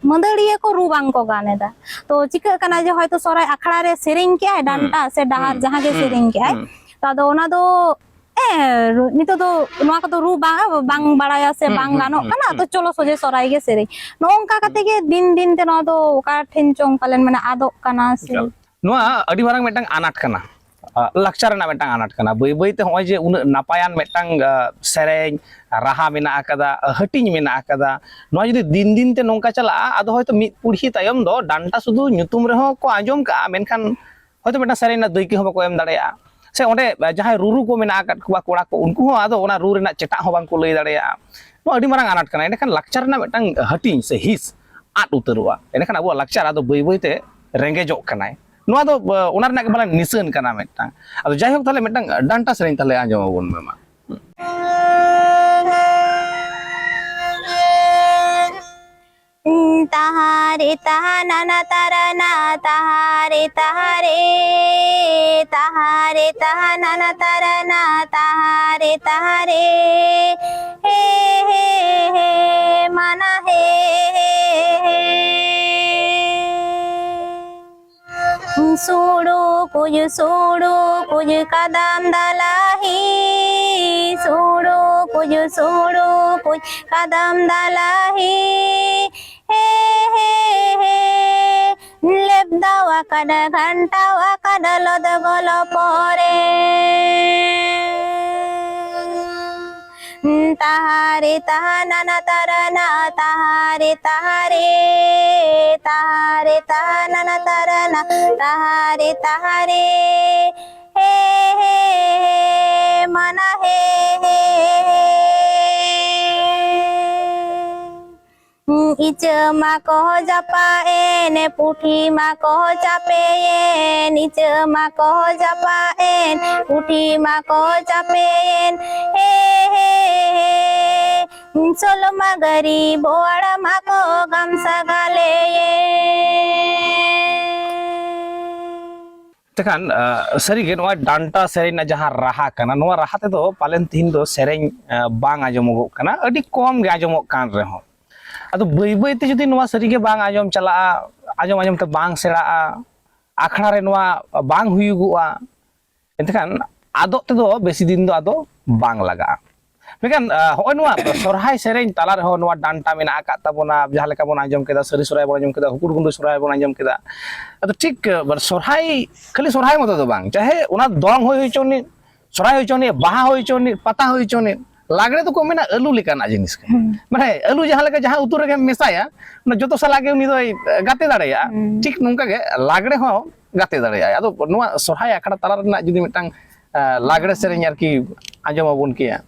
ᱢᱟᱹᱫᱟᱹᱲᱤᱭᱟᱹ ᱠᱚ ᱨᱩ ᱵᱟᱝ ᱠᱚ ᱜᱟᱱ ᱮᱫᱟ᱾ ᱛᱚ ᱪᱤᱠᱟᱹᱜ ᱠᱟᱱᱟ ᱡᱮ ᱦᱚᱭᱛᱚ ᱥᱚᱨᱦᱟᱭ ᱟᱠᱷᱲᱟ ᱨᱮ ᱥᱮᱨᱮᱧ ᱠᱮᱜᱼᱟᱭ, ᱦᱩᱸ, ᱰᱟᱱᱴᱟ ᱥᱮ ᱰᱟᱦᱟᱨ ᱦᱩᱸ, ᱡᱟᱦᱟᱸ ᱜᱮ ᱦᱩᱸ, ᱥᱮᱨᱮᱧ ᱠᱮᱜᱼᱟᱭ, ᱦᱩᱸ᱾ ᱛᱚ ᱟᱫᱚ ᱚᱱᱟ ᱫᱚ, ᱮ, ᱨᱩ-, ᱱᱤᱛᱚᱜ ᱫᱚ ᱱᱚᱣᱟ ᱠᱚᱫᱚ ᱨᱩ ᱵᱟᱝ, ᱵᱟᱝ ᱵᱟᱲᱟᱭᱟ ᱥᱮ ᱦᱩᱸ, ᱵᱟᱝ ᱦᱩᱸ, ᱜᱟᱱᱚᱜ ᱦᱩᱸ, ᱠᱟᱱᱟ, ᱦᱩᱸ᱾ ᱛᱚ ᱪᱚᱞᱚ ᱥᱚᱡᱷᱮ ᱥᱚᱨᱦᱟᱭ ᱜᱮ ᱥᱮᱨᱮᱧ᱾ ᱱᱚᱜᱼᱚ ᱱᱚᱝᱠᱟ ᱠᱟᱛᱮ ᱜᱮ ᱫᱤᱱ ᱫᱤᱱ ᱛᱮ ᱱᱚᱣᱟ ᱫᱚ ᱚᱠᱟ ᱴᱷᱮᱱ ᱪᱚᱝ ᱯᱟᱞᱮᱱ ᱢᱟᱱᱮ ᱟᱫᱚᱜ ᱠᱟᱱᱟ ᱥᱮ᱾ ᱮᱠᱟᱞ᱾ ᱱᱚᱣᱟ ᱟᱹᱰᱤ ᱢᱟᱨᱟᱝ ᱢᱤᱫᱴᱟᱝ ᱟᱱᱟᱴ ᱠᱟᱱᱟ᱾ ᱟ, ᱞᱟᱠᱪᱟᱨ ᱨᱮᱱᱟᱜ ᱢᱤᱫᱴᱟᱝ ᱟᱱᱟᱴ ᱠᱟᱱᱟ᱾ ᱵᱟᱹᱭ ᱵᱟᱹᱭ ᱛᱮ ᱱᱚᱜᱼᱚᱭ ᱡᱮ ᱩᱱᱟᱹᱜ ᱱᱟᱯᱟᱭᱟᱱ ᱢᱤᱫᱴᱟᱝ, ᱟ, ᱥᱮᱨᱮᱧ, ᱨᱟᱦᱟ ᱢᱮᱱᱟᱜ ᱟᱠᱟᱫᱟ, ᱦᱟᱹᱴᱤᱧ ᱢᱮᱱᱟᱜ ᱟᱠᱟᱫᱟ, ᱱᱚᱣᱟ ᱡᱩᱫᱤ ᱫᱤᱱ ᱫᱤᱱ ᱛᱮ ᱱᱚᱝᱠᱟ ᱪᱟᱞᱟᱜᱼᱟ, ᱟᱫᱚ ᱦᱚᱭᱛᱳ ᱢᱤᱫ ᱯᱤᱲᱦᱤ ᱛᱟᱭᱚᱢ ᱫᱚ ᱰᱟᱱᱴᱟ ᱥᱩᱫᱷᱩ ᱧᱩᱛᱩᱢ ᱨᱮᱦᱚᱸ ᱠᱚ ᱟᱸᱡᱚᱢ ᱠᱟᱜᱼᱟ, ᱢᱮᱱᱠᱷᱟᱱ ᱦᱚᱭᱛᱳ ᱢᱤᱫᱴᱟᱝ ᱥᱮᱨᱮᱧ ᱨᱮᱱᱟᱜ ᱫᱟᱹᱭᱠᱟᱹ ᱦᱚᱸ ᱵᱟᱠᱚ ᱮᱢ ᱫᱟᱲᱮᱭᱟᱜᱼᱟ᱾ ᱥᱮ ᱚᱸᱰᱮ ᱡᱟᱦᱟᱸᱭ ᱨᱩᱨᱩ ᱠᱚ ᱢᱮᱱᱟᱜ ᱟᱠᱟᱫ ᱠᱚᱣᱟ ᱠᱚᱲᱟ ᱠᱚ, ᱩᱱᱠᱩ ᱦᱚᱸ ᱟᱫᱚ ᱚᱱᱟ ᱨᱩ ᱨᱮᱱᱟᱜ ᱪᱮᱴᱟᱜ ᱦᱚᱸ ᱵᱟᱝ ᱠᱚ ᱞᱟᱹᱭ ᱫᱟᱲᱮᱭᱟᱜᱼᱟ᱾ ᱱᱚᱣᱟ ᱟᱹᱰᱤ ᱢᱟᱨᱟᱝ ᱟᱱᱟᱴ ᱠᱟᱱᱟ᱾ ᱮᱸᱰᱮᱠᱷᱟᱱ ᱞᱟᱠᱪᱟᱨ ᱨᱮᱱᱟᱜ ᱢᱤᱫᱴᱟᱝ ᱦᱟᱹᱴᱤᱧ ᱥᱮ ᱦᱤᱸᱥ ᱟᱫ ᱩᱛᱟᱹᱨᱚᱜᱼᱟ᱾ ᱮᱸᱰᱮᱠᱷᱟᱱ ᱟᱵᱚᱣᱟᱜ ᱞᱟᱠᱪᱟᱨ ᱟᱫᱚ ᱵᱟᱹᱭ ᱵᱟᱹᱭ ᱛᱮ ᱨᱮᱸᱜᱮᱡᱚᱜ ᱠᱟᱱᱟᱭ᱾ ᱱᱚᱣᱟ ᱫᱚ ᱟᱸ, ᱚᱱᱟ ᱨᱮᱱᱟᱜ ᱜᱮ ᱢᱟᱱᱮ ᱱᱤᱥᱟᱹᱱ ᱠᱟᱱᱟ ᱢᱤᱫᱴᱟᱝ᱾ ᱟᱫᱚ ᱡᱟᱭᱦᱳᱠ, ᱛᱟᱦᱞᱮ ᱢᱤᱫᱴᱟᱝ ᱰᱟᱱᱴᱟ ᱥᱮᱨᱮᱧ ᱛᱟᱦᱞᱮ ᱟᱸᱡᱚᱢ ᱟᱵᱚᱱ ᱢᱮ ᱢᱟ᱾ ᱛᱟᱦᱟᱨᱮ ᱛᱟᱦᱟᱱᱟᱱᱟ ᱛᱟᱨᱟᱱᱟ, ᱛᱟᱦᱟᱨᱮ ᱛᱟᱦᱟᱨᱮ, ᱛᱟᱦᱟᱨᱮ ᱛᱟᱦᱟᱱᱟᱱᱟ ᱛᱟᱨᱟᱱᱟ, ᱛᱟᱦᱟᱨᱮ ᱛᱟᱦᱟᱨᱮ, ᱦᱮ ᱦᱮ ᱦᱮ, ᱢᱟᱱᱟ ᱦᱮ ᱦᱮ ᱦᱮ᱾ ᱥᱩᱲᱩ ᱠᱩᱡ, ᱥᱩᱲᱩ ᱠᱩᱡ ᱠᱟᱫᱟᱢ ᱫᱟᱞᱟᱦᱤ, ᱥᱩᱲᱩ ᱠᱩᱡ, ᱥᱩᱲᱩ ᱠᱩᱡ ᱠᱟᱫᱟᱢ ᱫᱟᱞᱟᱦᱤ, ᱦᱮ ᱦᱮ ᱦᱮ, ᱞᱮᱵᱫᱟᱣ ᱟᱠᱟᱫ, ᱜᱷᱟᱱᱴᱟᱣ ᱟᱠᱟᱫ ᱞᱚᱫ ᱜᱚᱞᱚ ᱯᱚᱨᱮ᱾ ᱛᱟᱦᱟᱨᱮ ᱛᱟᱦᱟᱱᱟᱱᱟ ᱛᱟᱨᱟᱱᱟ, ᱛᱟᱦᱟᱨᱮ ᱛᱟᱦᱟᱨᱮ, ᱛᱟᱦᱟᱨᱮ ᱛᱟᱦᱟᱱᱟᱱᱟ ᱛᱟᱨᱟᱱᱟ, ᱛᱟᱦᱟᱨᱮ ᱛᱟᱦᱟᱨᱮ, ᱦᱮ ᱦᱮ ᱦᱮ, ᱢᱟᱱᱟ ᱦᱮ ᱦᱮ ᱦᱮ᱾ ᱤᱪᱟᱹᱜ ᱢᱟᱠᱚ ᱡᱟᱯᱟᱜ ᱮᱱ, ᱯᱩᱴᱷᱤ ᱢᱟᱠᱚ ᱪᱟᱯᱮᱭᱮᱱ, ᱤᱪᱟᱹᱜ ᱢᱟᱠᱚ ᱡᱟᱯᱟᱜ ᱮᱱ, ᱯᱩᱴᱷᱤ ᱢᱟᱠᱚ ᱪᱟᱯᱮᱭᱮᱱ, ᱦᱮ ᱦᱮ ᱦᱮ᱾ ᱥᱳᱞ ᱢᱟᱹᱜᱽᱨᱤ ᱵᱳᱣᱟᱲ ᱢᱟᱠᱚ ᱜᱟᱢᱥᱟ ᱜᱟᱞᱮᱭᱮᱱ᱾ ᱛᱮᱠᱷᱟᱱ, ᱟᱸ, ᱥᱟᱹᱨᱤᱜᱮ ᱱᱚᱣᱟ ᱰᱟᱱᱴᱟ ᱥᱮᱨᱮᱧ ᱨᱮᱱᱟᱜ ᱡᱟᱦᱟᱸ ᱨᱟᱦᱟ ᱠᱟᱱᱟ, ᱱᱚᱣᱟ ᱨᱟᱦᱟ ᱛᱮᱫᱚ ᱯᱟᱞᱮᱱ ᱛᱤᱦᱤᱧ ᱫᱚ ᱥᱮᱨᱮᱧ, ᱟᱸ, ᱵᱟᱝ ᱟᱸᱡᱚᱢᱚᱜᱚᱜ ᱠᱟᱱᱟ, ᱟᱹᱰᱤ ᱠᱚᱢ ᱜᱮ ᱟᱸᱡᱚᱢᱚᱜ ᱠᱟᱱ ᱨᱮᱦᱚᱸ᱾ ᱟᱫᱚ ᱵᱟᱹᱭ ᱵᱟᱹᱭ ᱛᱮ ᱡᱩᱫᱤ ᱱᱚᱣᱟ ᱥᱟᱹᱨᱤᱜᱮ ᱵᱟᱝ ᱟᱸᱡᱚᱢ ᱪᱟᱞᱟᱜᱼᱟ, ᱟᱸᱡᱚᱢ ᱟᱸᱡᱚᱢ ᱛᱮ ᱵᱟᱝ ᱥᱮᱬᱟᱜᱼᱟ, ᱟᱠᱷᱲᱟ ᱨᱮ ᱱᱚᱣᱟ ᱵᱟᱝ ᱦᱩᱭᱩᱜᱚᱜᱼᱟ, ᱮᱱᱠᱷᱟᱱ ᱟᱫᱚᱜ ᱛᱮᱫᱚ ᱵᱮᱥᱤ ᱫᱤᱱ ᱫᱚ ᱟᱫᱚ ᱵᱟᱝ ᱞᱟᱜᱟᱜᱼᱟ᱾ ᱢᱮᱱᱠᱷᱟᱱ, ᱟᱸ, ᱦᱚᱸᱜᱼᱚᱭ ᱱᱚᱣᱟ ᱥᱚᱨᱦᱟᱭ ᱥᱮᱨᱮᱧ ᱛᱟᱞᱟ ᱨᱮᱦᱚᱸ ᱱᱚᱣᱟ ᱰᱟᱱᱴᱟ ᱢᱮᱱᱟᱜ ᱟᱠᱟᱫ ᱛᱟᱵᱚᱱᱟ, ᱡᱟᱦᱟᱸ ᱞᱮᱠᱟ ᱵᱚᱱ ᱟᱸᱡᱚᱢ ᱠᱮᱫᱟ, ᱥᱟᱹᱨᱤ ᱥᱚᱨᱦᱟᱭ ᱵᱚᱱ ᱟᱸᱡᱚᱢ ᱠᱮᱫᱟ, ᱦᱩᱠᱩᱲ ᱜᱩᱸᱰᱟᱹ ᱥᱚᱨᱦᱟᱭ ᱵᱚᱱ ᱟᱸᱡᱚᱢ ᱠᱮᱫᱟ᱾ ᱟᱫᱚ ᱴᱷᱤᱠ, ᱟᱸ, ᱥᱚᱨᱦᱟᱭ, ᱠᱷᱟᱹᱞᱤ ᱥᱚᱨᱦᱟᱭ ᱢᱚᱛᱚ ᱫᱚ ᱵᱟᱝ, ᱪᱟᱦᱮ ᱚᱱᱟ ᱫᱚᱝ ᱦᱩᱭ ᱦᱚᱪᱚᱱᱤᱡ, ᱥᱚᱨᱦᱟᱭ ᱦᱩᱭ ᱦᱚᱪᱚᱱᱤᱡ, ᱵᱟᱦᱟ ᱦᱩᱭ ᱦᱚᱪᱚᱱᱤᱡ, ᱯᱟᱛᱟ ᱦᱩᱭ ᱦᱚᱪᱚᱱᱤᱡ, ᱞᱟᱜᱽᱲᱮ ᱫᱚᱠᱚ ᱢᱮᱱᱟ ᱟᱹᱞᱩ ᱞᱮᱠᱟᱱᱟᱜ ᱡᱤᱱᱤᱥ ᱠᱟᱱᱟ᱾ ᱦᱩᱸ᱾ ᱢᱟᱱᱮ ᱟᱹᱞᱩ ᱡᱟᱦᱟᱸ ᱞᱮᱠᱟ ᱡᱟᱦᱟᱸ ᱩᱛᱩ ᱨᱮᱜᱮᱢ ᱢᱮᱥᱟᱭᱟ, ᱚᱱᱟ ᱡᱚᱛᱚ ᱥᱟᱞᱟᱜ ᱜᱮ ᱩᱱᱤ ᱫᱚᱭ ᱜᱟᱛᱮ ᱫᱟᱲᱮᱭᱟᱜᱼᱟ᱾ ᱦᱩᱸ᱾ ᱴᱷᱤᱠ ᱱᱚᱝᱠᱟ ᱜᱮ ᱞᱟᱜᱽᱲᱮ ᱦᱚᱸ ᱜᱟᱛᱮ ᱫᱟᱲᱮᱭᱟᱜᱼᱟᱭ᱾ ᱟᱫᱚ ᱱᱚᱣᱟ ᱥᱚᱨᱦᱟᱭ ᱟᱠᱷᱲᱟ ᱛᱟᱞᱟ ᱨᱮᱱᱟᱜ ᱡᱩᱫᱤ ᱢᱤᱫᱴᱟᱝ ᱞᱟᱜᱽᱲᱮ ᱥᱮᱨᱮᱧ ᱟᱨᱠᱤ ᱟᱸᱡᱚᱢ ᱟᱵᱚᱱ ᱠᱮᱭᱟ᱾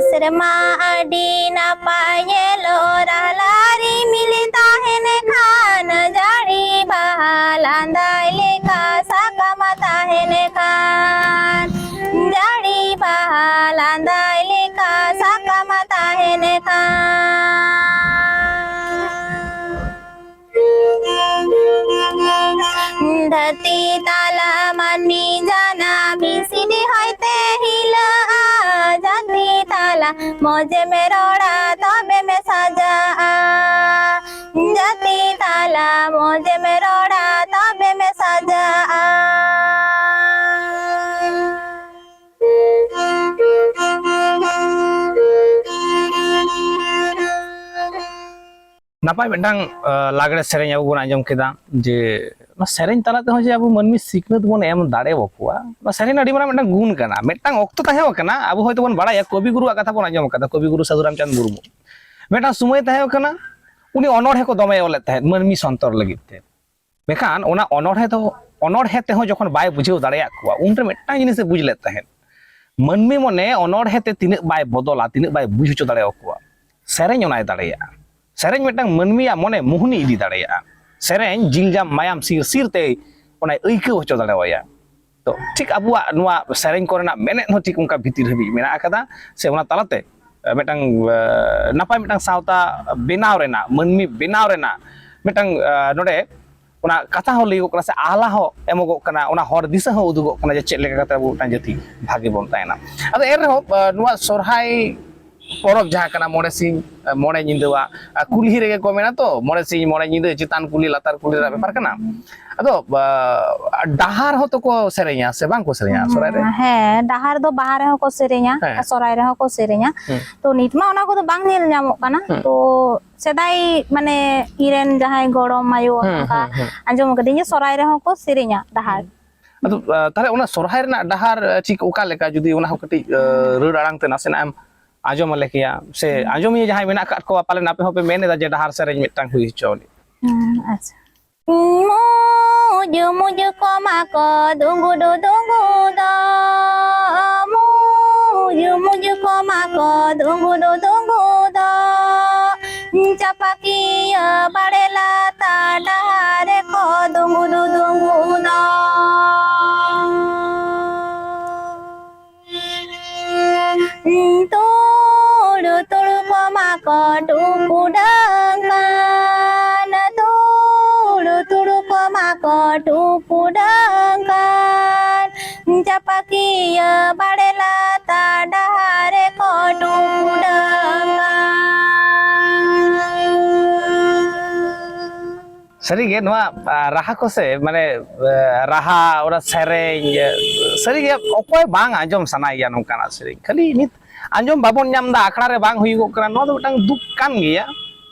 ᱥᱮᱨᱢᱟ ᱟᱹᱰᱤ ᱱᱟᱯᱟᱭ ᱧᱮᱞᱚᱜ, ᱨᱟᱦᱞᱟ ᱨᱤᱢᱤᱞ ᱛᱟᱦᱮᱱ ᱠᱷᱟᱱ, ᱡᱟᱹᱲᱤ ᱵᱟᱦᱟ ᱞᱟᱸᱫᱟᱭ ᱞᱮᱠᱟ, ᱥᱟᱠᱟᱢ ᱛᱟᱦᱮᱱ ᱠᱷᱟᱱ, ᱡᱟᱹᱲᱤ ᱵᱟᱦᱟ ᱞᱟᱸᱫᱟᱭ ᱞᱮᱠᱟ, ᱥᱟᱠᱟᱢ ᱛᱟᱦᱮᱱ ᱠᱷᱟᱱ᱾ ᱫᱷᱟᱹᱨᱛᱤ ᱛᱟᱞᱟ ᱢᱟᱹᱱᱢᱤ ᱡᱟᱱᱟᱢ, ᱦᱤᱸᱥᱤᱫ ᱦᱚᱭᱛᱮ ᱦᱤᱞᱟᱹᱜᱼᱟ᱾ ᱡᱟᱹᱛᱤ ᱛᱟᱞᱟ ᱢᱚᱡᱮᱢ ᱨᱚᱲᱟ, ᱛᱚᱵᱮᱢ ᱥᱟᱡᱟᱜᱼᱟ᱾ ᱡᱟᱹᱛᱤ ᱛᱟᱞᱟ ᱢᱚᱡᱮᱢ ᱨᱚᱲᱟ, ᱛᱚᱵᱮᱢ ᱥᱟᱡᱟᱜᱼᱟ᱾ ᱱᱟᱯᱟᱭ ᱢᱤᱫᱴᱟᱝ, ᱟ, ᱞᱟᱜᱽᱲᱮ ᱥᱮᱨᱮᱧ ᱟᱵᱚ ᱵᱚᱱ ᱟᱸᱡᱚᱢ ᱠᱮᱫᱟ, ᱡᱮ ᱚᱱᱟ ᱥᱮᱨᱮᱧ ᱛᱟᱞᱟ ᱛᱮᱦᱚᱸ ᱡᱮ ᱟᱵᱚ ᱢᱟᱹᱱᱢᱤ ᱥᱤᱠᱷᱱᱟᱹᱛ ᱵᱚᱱ ᱮᱢ ᱫᱟᱲᱮᱭᱟᱠᱚᱣᱟ, ᱚᱱᱟ ᱥᱮᱨᱮᱧ ᱟᱹᱰᱤ ᱢᱟᱨᱟᱝ ᱢᱤᱫᱴᱟᱝ ᱜᱩᱱ ᱠᱟᱱᱟ᱾ ᱢᱤᱫᱴᱟᱝ ᱚᱠᱛᱚ ᱛᱟᱦᱮᱸ ᱠᱟᱱᱟ, ᱟᱵᱚ ᱦᱚᱭᱛᱳ ᱵᱚᱱ ᱵᱟᱲᱟᱭᱟ ᱠᱚᱵᱤ ᱜᱩᱨᱩᱣᱟᱜ ᱠᱟᱛᱷᱟ ᱵᱚᱱ ᱟᱸᱡᱚᱢ ᱠᱟᱫᱟ, ᱠᱚᱵᱤ ᱜᱩᱨᱩ ᱥᱟᱹᱫᱷᱩ ᱨᱟᱢᱪᱟᱸᱫᱽ ᱢᱩᱨᱢᱩ᱾ ᱢᱤᱫᱴᱟᱝ ᱥᱚᱢᱚᱭ ᱛᱟᱦᱮᱸ ᱠᱟᱱᱟ, ᱩᱱᱤ ᱚᱱᱚᱬᱦᱮ ᱠᱚ ᱫᱚᱢᱮ ᱚᱞᱮᱫ ᱛᱟᱦᱮᱸᱫ ᱢᱟᱹᱱᱢᱤ ᱥᱚᱱᱛᱚᱨ ᱞᱟᱹᱜᱤᱫ ᱛᱮ᱾ ᱢᱮᱱᱠᱷᱟᱱ ᱚᱱᱟ ᱚᱱᱚᱬᱦᱮ ᱫᱚ, ᱚᱱᱚᱬᱦᱮ ᱛᱮᱦᱚᱸ ᱡᱚᱠᱷᱚᱱ ᱵᱟᱭ ᱵᱩᱡᱷᱟᱹᱣ ᱫᱟᱲᱮᱭᱟᱜ ᱠᱚᱣᱟ, ᱩᱱᱨᱮ ᱢᱤᱫᱴᱟᱝ ᱡᱤᱱᱤᱥᱮ ᱵᱩᱡᱽ ᱞᱮᱫ ᱛᱟᱦᱮᱸᱫ, ᱢᱟᱹᱱᱢᱤ ᱢᱚᱱᱮ ᱚᱱᱚᱬᱦᱮ ᱛᱮ ᱛᱤᱱᱟᱹᱜ ᱵᱟᱭ ᱵᱚᱫᱚᱞᱟ, ᱛᱤᱱᱟᱹᱜ ᱵᱟᱭ ᱵᱩᱡᱽ ᱦᱚᱪᱚ ᱫᱟᱲᱮᱭᱟᱠᱚᱣᱟ, ᱥᱮᱨᱮᱧ ᱚᱱᱟᱭ ᱫᱟᱲᱮᱭᱟᱜᱼᱟ᱾ ᱥᱮᱨᱮᱧ ᱢᱤᱫᱴᱟᱝ ᱢᱟᱹᱱᱢᱤᱭᱟᱜ ᱢᱚᱱᱮ ᱢᱩᱦᱱᱤ ᱤᱫᱤ ᱫᱟᱲᱮᱭᱟᱜᱼᱟ᱾ ᱥᱮᱨᱮᱧ ᱡᱤᱞ ᱡᱟᱝ ᱢᱟᱭᱟᱢ ᱥᱤᱨ ᱥᱤᱨ ᱛᱮᱭ ᱚᱱᱟᱭ ᱟᱹᱭᱠᱟᱹᱣ ᱦᱚᱪᱚ ᱫᱟᱲᱮᱣᱟᱭᱟ᱾ ᱛᱚ ᱴᱷᱤᱠ ᱟᱵᱚᱣᱟᱜ ᱱᱚᱣᱟ ᱥᱮᱨᱮᱧ ᱠᱚᱨᱮᱱᱟᱜ ᱢᱮᱱᱮᱫ ᱦᱚᱸ ᱴᱷᱤᱠ ᱚᱱᱠᱟ ᱵᱷᱤᱛᱤᱨ ᱦᱟᱹᱵᱤᱡ ᱢᱮᱱᱟᱜ ᱟᱠᱟᱫᱟ, ᱥᱮ ᱚᱱᱟ ᱛᱟᱞᱟᱛᱮ, ᱮ, ᱢᱤᱫᱴᱟᱝ, ᱮ, ᱱᱟᱯᱟᱭ ᱢᱤᱫᱴᱟᱝ ᱥᱟᱶᱛᱟ ᱵᱮᱱᱟᱣ ᱨᱮᱱᱟᱜ, ᱢᱟᱹᱱᱢᱤ ᱵᱮᱱᱟᱣ ᱨᱮᱱᱟᱜ ᱢᱤᱫᱴᱟᱝ, ᱮ, ᱱᱚᱰᱮ ᱚᱱᱟ ᱠᱟᱛᱷᱟ ᱦᱚᱸ ᱞᱟᱹᱭᱚᱜ ᱠᱟᱱᱟ, ᱥᱮ ᱟᱦᱞᱟ ᱦᱚᱸ ᱮᱢᱚᱜᱚᱜ ᱠᱟᱱᱟ, ᱚᱱᱟ ᱦᱚᱨ ᱫᱤᱥᱟᱹ ᱦᱚᱸ ᱩᱫᱩᱜᱚᱜ ᱠᱟᱱᱟ ᱡᱮ ᱪᱮᱫ ᱞᱮᱠᱟ ᱠᱟᱛᱮ ᱟᱵᱚ ᱢᱤᱫᱴᱟᱝ ᱡᱟᱹᱛᱤ ᱵᱷᱟᱜᱮ ᱵᱚᱱ ᱛᱟᱦᱮᱱᱟ᱾ ᱟᱫᱚ ᱮᱱ ᱨᱮᱦᱚᱸ, ᱮ, ᱱᱚᱣᱟ ᱥᱚᱨᱦᱟᱭ ᱯᱚᱨᱚᱵᱽ ᱡᱟᱦᱟᱸ ᱠᱟᱱᱟ, ᱢᱚᱬᱮ ᱥᱤᱧ, ᱮ, ᱢᱚᱬᱮ ᱧᱤᱫᱟᱹᱣᱟᱜ, ᱮ, ᱠᱩᱞᱦᱤ ᱨᱮᱜᱮ ᱠᱚ ᱢᱮᱱᱟ ᱛᱚ, ᱢᱚᱬᱮ ᱥᱤᱧ ᱢᱚᱬᱮ ᱧᱤᱫᱟᱹ, ᱪᱮᱛᱟᱱ ᱠᱩᱞᱦᱤ ᱞᱟᱛᱟᱨ ᱠᱩᱞᱦᱤ ᱨᱮᱱᱟᱜ ᱵᱮᱯᱟᱨ ᱠᱟᱱᱟ᱾ ᱟᱫᱚ, ᱟ, ᱰᱟᱦᱟᱨ ᱦᱚᱸᱛᱚ ᱠᱚ ᱥᱮᱨᱮᱧᱟ ᱥᱮ ᱵᱟᱝ ᱠᱚ ᱥᱮᱨᱮᱧᱟ ᱥᱚᱨᱦᱟᱭ ᱨᱮ? ᱦᱮᱸ, ᱰᱟᱦᱟᱨ ᱫᱚ ᱵᱟᱦᱟ ᱨᱮᱦᱚᱸ ᱠᱚ ᱥᱮᱨᱮᱧᱟ, ᱦᱮᱸ᱾ ᱥᱚᱨᱦᱟᱭ ᱨᱮᱦᱚᱸ ᱠᱚ ᱥᱮᱨᱮᱧᱟ᱾ ᱦᱮᱸ᱾ ᱛᱚ ᱱᱤᱛ ᱢᱟ ᱚᱱᱟ ᱠᱚᱫᱚ ᱵᱟᱝ ᱧᱮᱞ ᱧᱟᱢᱚᱜ ᱠᱟᱱᱟ᱾ ᱦᱮᱸ᱾ ᱛᱚ ᱥᱮᱫᱟᱭ ᱢᱟᱱᱮ ᱤᱧᱨᱮᱱ ᱡᱟᱦᱟᱸᱭ ᱜᱚᱲᱚᱢ ᱟᱭᱳ, ᱦᱮᱸ, ᱚᱱᱠᱟ ᱦᱮᱸ, ᱦᱮᱸ᱾ ᱟᱸᱡᱚᱢ ᱟᱠᱟᱫᱟᱹᱧ ᱡᱮ ᱥᱚᱨᱦᱟᱭ ᱨᱮᱦᱚᱸ ᱠᱚ ᱥᱮᱨᱮᱧᱟ ᱰᱟᱦᱟᱨ᱾ ᱟᱫᱚ, ᱟ, ᱛᱟᱦᱞᱮ ᱚᱱᱟ ᱥᱚᱨᱦᱟᱭ ᱨᱮᱱᱟᱜ ᱰᱟᱦᱟᱨ, ᱟ, ᱴᱷᱤᱠ ᱚᱠᱟ ᱞᱮᱠᱟ, ᱡᱩᱫᱤ ᱚᱱᱟ ᱦᱚᱸ ᱠᱟᱹᱴᱤᱡ, ᱟ, ᱨᱟᱹᱲ ᱟᱲᱟᱝ ᱛᱮ ᱱᱟᱥᱮᱱᱟᱜ ᱮᱢ ᱟᱸᱡᱚᱢ ᱟᱞᱮ ᱠᱮᱭᱟ, ᱥᱮ ᱟᱸᱡᱚᱢᱤᱭᱟᱹ ᱡᱟᱦᱟᱸᱭ ᱢᱮᱱᱟᱜ ᱟᱠᱟᱫ ᱠᱚᱣᱟ, ᱯᱟᱞᱮᱱ ᱟᱯᱮ ᱦᱚᱸᱯᱮ ᱢᱮᱱ ᱮᱫᱟ ᱡᱮ ᱰᱟᱦᱟᱨ ᱥᱮᱨᱮᱧ ᱢᱤᱫᱴᱟᱝ ᱦᱩᱭ ᱦᱚᱪᱚ ᱟᱹᱱᱤᱡ᱾ ᱦᱩᱸ, ᱟᱪᱪᱷᱟ᱾ ᱢᱩᱡᱩ ᱢᱩᱡᱩ ᱠᱚᱢᱟ ᱠᱚ ᱫᱩᱸᱜᱩᱰᱩ ᱫᱩᱸᱜᱩ ᱫᱚ, ᱢᱩᱡᱩ ᱢᱩᱡᱩ ᱠᱚᱢᱟ ᱠᱚ ᱫᱩᱸᱜᱩᱰᱩ ᱫᱩᱸᱜᱩ ᱫᱚ, ᱪᱟᱯᱟᱠᱤᱭᱟᱹ ᱵᱟᱲᱮ ᱞᱟᱛᱟ ᱰᱟᱦᱟᱨ ᱨᱮᱠᱚ ᱫᱩᱸᱜᱩᱰᱩ ᱫᱩᱸᱜᱩ ᱫᱚ᱾ ᱛᱩᱲᱩ ᱛᱩᱲᱩ ᱠᱚᱢᱟ ᱠᱚ ᱴᱩᱯᱩᱰᱟᱹᱝ ᱠᱟᱱ, ᱛᱩᱲᱩ ᱛᱩᱲᱩ ᱠᱚᱢᱟ ᱠᱚ ᱴᱩᱯᱩᱰᱟᱹᱝ ᱠᱟᱱ, ᱪᱟᱯᱟᱠᱤᱭᱟᱹ ᱵᱟᱲᱮ ᱞᱟᱛᱟ ᱰᱟᱦᱟᱨ ᱨᱮᱠᱚ ᱴᱩᱯᱩᱰᱟᱹᱝ ᱠᱟᱱ᱾ ᱥᱟᱹᱨᱤᱜᱮ ᱱᱚᱣᱟ, ᱟ, ᱨᱟᱦᱟ ᱠᱚ ᱥᱮ, ᱢᱟᱱᱮ, ᱟ, ᱨᱟᱦᱟ, ᱚᱱᱟ ᱥᱮᱨᱮᱧ, ᱟ, ᱥᱟᱹᱨᱤᱜᱮ ᱚᱠᱚᱭ ᱵᱟᱝ ᱟᱸᱡᱚᱢ ᱥᱟᱱᱟᱭᱮᱭᱟ ᱱᱚᱝᱠᱟᱱᱟᱜ ᱥᱮᱨᱮᱧ? ᱠᱷᱟᱹᱞᱤ ᱱᱤᱛ ᱟᱸᱡᱚᱢ ᱵᱟᱵᱚᱱ ᱧᱟᱢ ᱮᱫᱟ, ᱟᱠᱷᱲᱟ ᱨᱮ ᱵᱟᱝ ᱦᱩᱭᱩᱜᱚᱜ ᱠᱟᱱᱟ, ᱱᱚᱣᱟ ᱫᱚ ᱢᱤᱫᱴᱟᱝ ᱫᱩᱠ ᱠᱟᱱ ᱜᱮᱭᱟ᱾